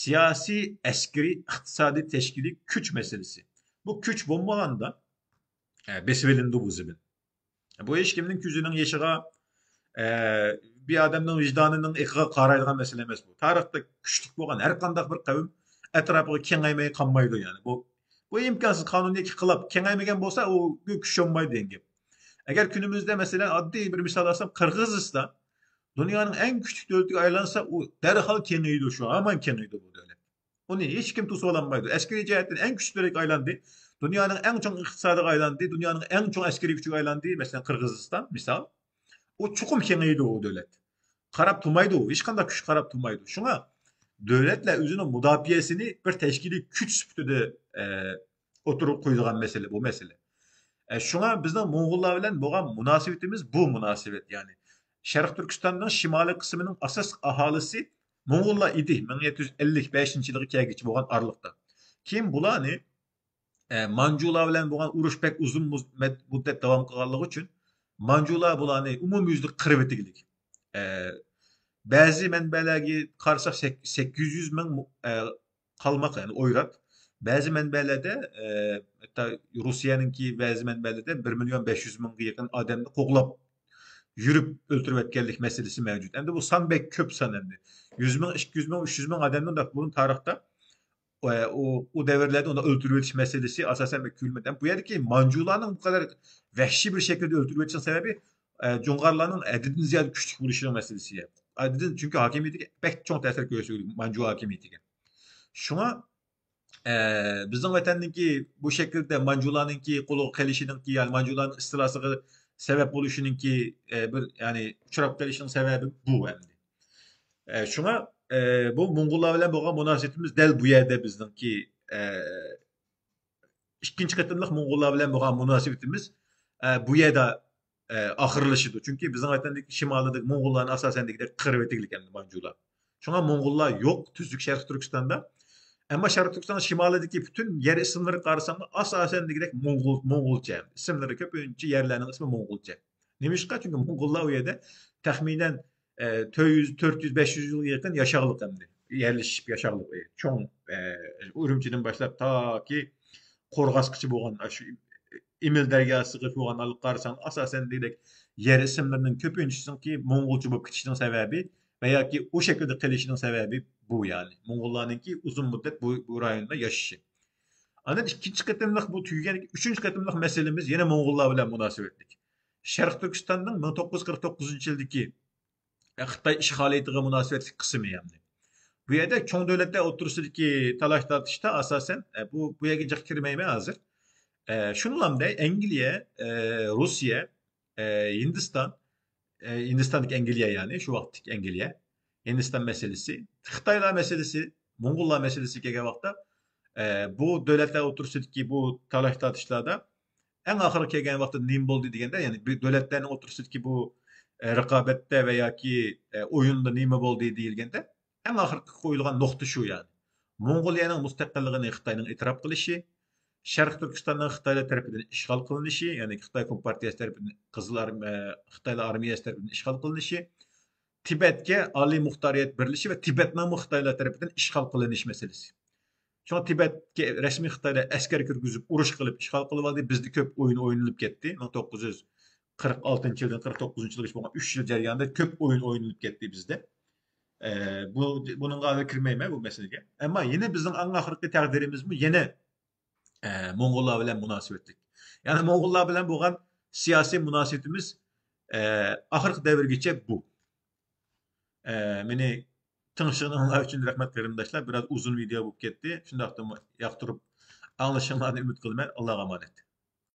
سىياسىي، ئەسكىرىي، ئىقتىسادىي، تەشكىلىي كۈچ مەسىلىسى. بۇ كۈچ بولمىغاندا، ئە، بېسىۋېلىنىدۇ بۇ زېمىن. بۇ ھېچكىمنىڭ كۆزىنىڭ يېشىغا، ئە، بىر ئادەمنىڭ ۋىجدانىنىڭ ئېقىغا قارايدىغان مەسىلە ئەمەس بۇ. تارىختا كۈچلۈك بولغان ھەر قانداق بىر قەۋم ئەتراپىغا كېڭەيمەي قالمايدۇ، يەنى. بۇ، بۇ ئىمكانسىز، قانۇنىيەتكە خىلاپ. كېڭەيمىگەن بولسا، ئۇ كۈچ بولمايدۇ دېگەن گەپ. ئەگەر كۈنىمىزدە، مەسىلەن، ئاددىي بىر مىسال ئالسام، قىرغىزىستان دۇنيانىڭ ئەڭ كۈچلۈك دۆلىتىگە ئايلانسا، ئۇ دەرھال كېڭىيىدۇ، شۇ ھامان كېڭىيىدۇ بۇ دۆلەت. ئۇنى ھېچكىم توسۇۋالالمايدۇ. ئەسكىرىي جەھەتتىن ئەڭ كۈچلۈك دۆلەتكە ئايلاندى. دۇنيانىڭ ئەڭ چوڭ ئىقتىسادىغا ئايلاندى. دۇنيانىڭ ئەڭ چوڭ ئەسكىرىي كۈچىگە ئايلاندى. مەسىلەن، قىرغىزىستان، مىسال. ئۇ چوقۇم كېڭىيىدۇ، ئۇ دۆلەت. قاراپ تۇرمايدۇ، ھېچقانداق كۈچ قاراپ تۇرمايدۇ. شۇڭا دۆلەتلەر ئۆزىنىڭ مۇداپىئەسىنى بىر تەشكىلىي كۈچ سۈپىتىدە، ئە، ئوتتۇرىغا قويىدىغان مەسىلە بۇ مەسىلە. ئە، شۇڭا بىزنىڭ موڭغۇللار بىلەن بولغان مۇناسىۋىتىمىز بۇ مۇناسىۋەت، يەنى شەرقىي تۈركىستاننىڭ شىمالىي قىسمىنىڭ ئاساسلىق ئاھالىسى موڭغۇللار ئىدى، مىڭ يەتتە يۈز ئەللىك بەشىنچى يىلغا كەلگۈچە بولغان ئارىلىقتا. كېيىن بۇلارنى، ئە، مانجۇلار بىلەن بولغان ئۇرۇش بەك ئۇزۇن مۇز-، مەد-، مۇددەت داۋام قىلغانلىقى ئۈچۈن، مانجۇلار بۇلارنى ئومۇميۈزلۈك قىرىۋېتىگلىك. ئە، بەزى مەنبەلەرگە قارىساق، سەك-، سەككىز يۈز مىڭ، ئە، قالماق، يەنى ئويرات. بەزى مەنبەلەردە، ئە، ھەتتا روسىيەنىڭكى بەزى مەنبەلىرىدە بىر مىليون بەش يۈز مىڭغا يېقىن ئادەمنى قوغلاپ يۈرۈپ ئۆلتۈرۈۋەتكەنلىك مەسىلىسى مەۋجۇت. ئەمدى بۇ سان بەك كۆپ سان ئەمدى. يۈز مىڭ، ئىككى يۈز مىڭ، ئۈچ يۈز مىڭ ئادەمنى بۇرۇن تارىختا، ئە، ئۇ، ئۇ دەۋرلەردە ئۇنداق ئۆلتۈرۈۋېتىش مەسىلىسى ئاساسەن بەك كۆرۈلمىدى. ئەمدى بۇ يەردىكى مانجۇلارنىڭ بۇ قەدەر ۋەھشىي بىر شەكىلدە ئۆلتۈرۈۋېتىشىنىڭ سەۋەبى، ئە، جۇڭغارلارنىڭ ھەددىدىن زىيادە كۈچلۈك بولۇشىنىڭ مەسىلىسى. ھەددىدىن، چۈنكى ھاكىمىيىتىگە بەك چوڭ تەسىر كۆرسىتىدۇ مانجۇ ھاكىمىيىتىگە. شۇڭا، ئە، بىزنىڭ ۋەتەننىڭكى بۇ شەكىلدە مانجۇلارنىڭكى قولىغا قېلىشىنىڭكى، يەنى مانجۇلارنىڭ ئىستىلاسىغا سەۋەب بولۇشىنىڭكى، ئە، بىر، يەنى ئۇچراپ قېلىشىنىڭ سەۋەبى بۇ ئەمدى. ئە، شۇڭا، ئە، بۇ موڭغۇللار بىلەن بولغان مۇناسىۋىتىمىز دەل بۇ يەردە بىزنىڭكى، ئە، ئىككىنچى قېتىملىق موڭغۇللار بىلەن بولغان مۇناسىۋىتىمىز، ئە، بۇ يەردە، ئە، ئاخىرلىشىدۇ. چۈنكى بىزنىڭ ۋەتەندىكى شىمالىدىكى موڭغۇللارنى ئاساسەن دېگۈدەك قىرىۋېتىگلىك ئەمدى مانجۇلار. شۇڭا موڭغۇللار يوق، تۈزۈك شەرقىي تۈركىستاندا. ئەمما شەرقىي تۈركىستاننىڭ شىمالىدىكى پۈتۈن يەر ئىسىملىرىغا قارىساڭلار، ئاساسەن دېگۈدەك موڭغۇل، موڭغۇلچە. ئىسىملىرى كۆپىنچە يەرلەرنىڭ ئىسمى موڭغۇلچە. نېمىشقا؟ چۈنكى موڭغۇللار ئۇ يەردە تەخمىنەن، ئە، تۆت يۈز، تۆت يۈز، بەش يۈز يىلغا يېقىن ياشاغلىق ئەمدى. يەرلىشىپ ياشاغلىق. چوڭ، ئە، ئۈرۈمچىدىن باشلاپ تاكى قورغاسقىچە بولغان، ئاشۇ ئىمىل دەرياسىغا بولغان ئالىپ قارىساڭ، ئاساسەن دېگۈدەك يەر ئىسىملىرىنىڭ كۆپىنچىسىنىڭكى موڭغۇلچە بولۇپ كېتىشىنىڭ سەۋەبى ۋە ياكى ئۇ شەكىلدە قېلىشىنىڭ سەۋەبى بۇ، يەنى موڭغۇللارنىڭكى ئۇزۇن مۇددەت بۇ، بۇ رايوندا ياشىشى. ئاندىن ئىككىنچى قېتىملىق بۇ تۈگىگەن، ئۈچىنچى قېتىملىق مەسىلىمىز يەنە موڭغۇللار بىلەن مۇناسىۋەتلىك. شەرقىي تۈركىستاننىڭ مىڭ توققۇز يۈز قىرىق توققۇزىنچى يىلدىكى خىتاي ئىشغالىيىتىغا مۇناسىۋەتلىك قىسمى ئەمدى. بۇ يەردە چوڭ دۆلەتلەر ئوتتۇرىسىدىكى تالاش تارتىشتا ئاساسەن، ئە، بۇ، بۇ يەرگە جىق كىرمەيمەن ھازىر. ئە، شۇنىڭلامدا ئەنگلىيە، ئە، روسىيە، ئە، ھىندىستان، ئە، ھىندىستاندىكى ئەنگلىيە، يەنى شۇ ۋاقىتتىكى ئەنگلىيە، ھىندىستان مەسىلىسى، خىتايلار مەسىلىسى، موڭغۇللار مەسىلىسى كەلگەن ۋاقىتتا، ئە، بۇ دۆلەتلەر ئوتتۇرىسىدىكى بۇ تالاش تارتىشلاردا ئەڭ ئاخىرى كەلگەن ۋاقىتتا نېمە بولدى دېگەندە، يەنى بۇ دۆلەتلەرنىڭ ئوتتۇرىسىدىكى بۇ، ئە، رىقابەتتە ۋە ياكى، ئە، ئويۇندا نېمە بولدى دېيىلگەندە، ئەڭ ئاخىرقى قويۇلغان نۇقتا شۇ، يەنى موڭغۇلىيەنىڭ مۇستەقىللىقىنى خىتاينىڭ ئېتىراپ قىلىشى، شەرقىي تۈركىستاننىڭ خىتايلار تەرىپىدىن ئىشغال قىلىنىشى، يەنى خىتاي كومپارتىيەسى تەرىپىدىن قىزىل ئارمىيە، خىتايلار ئارمىيەسى تەرىپىدىن ئىشغال قىلىنىشى، تىبەتكە ئالىي مۇختارىيەت بېرىلىشى ۋە تىبەتنىڭمۇ خىتايلار تەرىپىدىن ئىشغال قىلىنىش مەسىلىسى. شۇڭا تىبەتكە رەسمىي خىتايلار ئەسكەر كىرگۈزۈپ، ئۇرۇش قىلىپ، ئىشغال قىلىۋالدى. بىزدە كۆپ ئويۇن ئوينىلىپ كەتتى. مىڭ توققۇز يۈز قىرىق ئالتىنچى يىلدىن قىرىق توققۇزىنچى يىلغىچە بولغان ئۈچ يىل جەريانىدا كۆپ ئويۇن ئوينىلىپ كەتتى بىزدە. ئە، بۇ، بۇنىڭغا ھازىر كىرمەيمەن بۇ مەسىلىگە. ئەمما يەنە بىزنىڭ ئەڭ ئاخىرقى تەقدىرىمىزمۇ يەنە، ئە، موڭغۇللار بىلەن مۇناسىۋەتلىك. يەنى موڭغۇللار بىلەن بولغان سىياسىي مۇناسىۋىتىمىز، ئە، ئاخىرقى دەۋرگىچە بۇ. ئە، مېنى تىڭشىغىنىڭلار ئۈچۈن رەھمەت قېرىنداشلار. بىراز ئۇزۇن ۋىدېئو بولۇپ كەتتى. شۇنداقتىمۇ ياقتۇرۇپ ئاڭلىشىڭلارنى ئۈمىد قىلىمەن. ئاللاغا ئامانەت.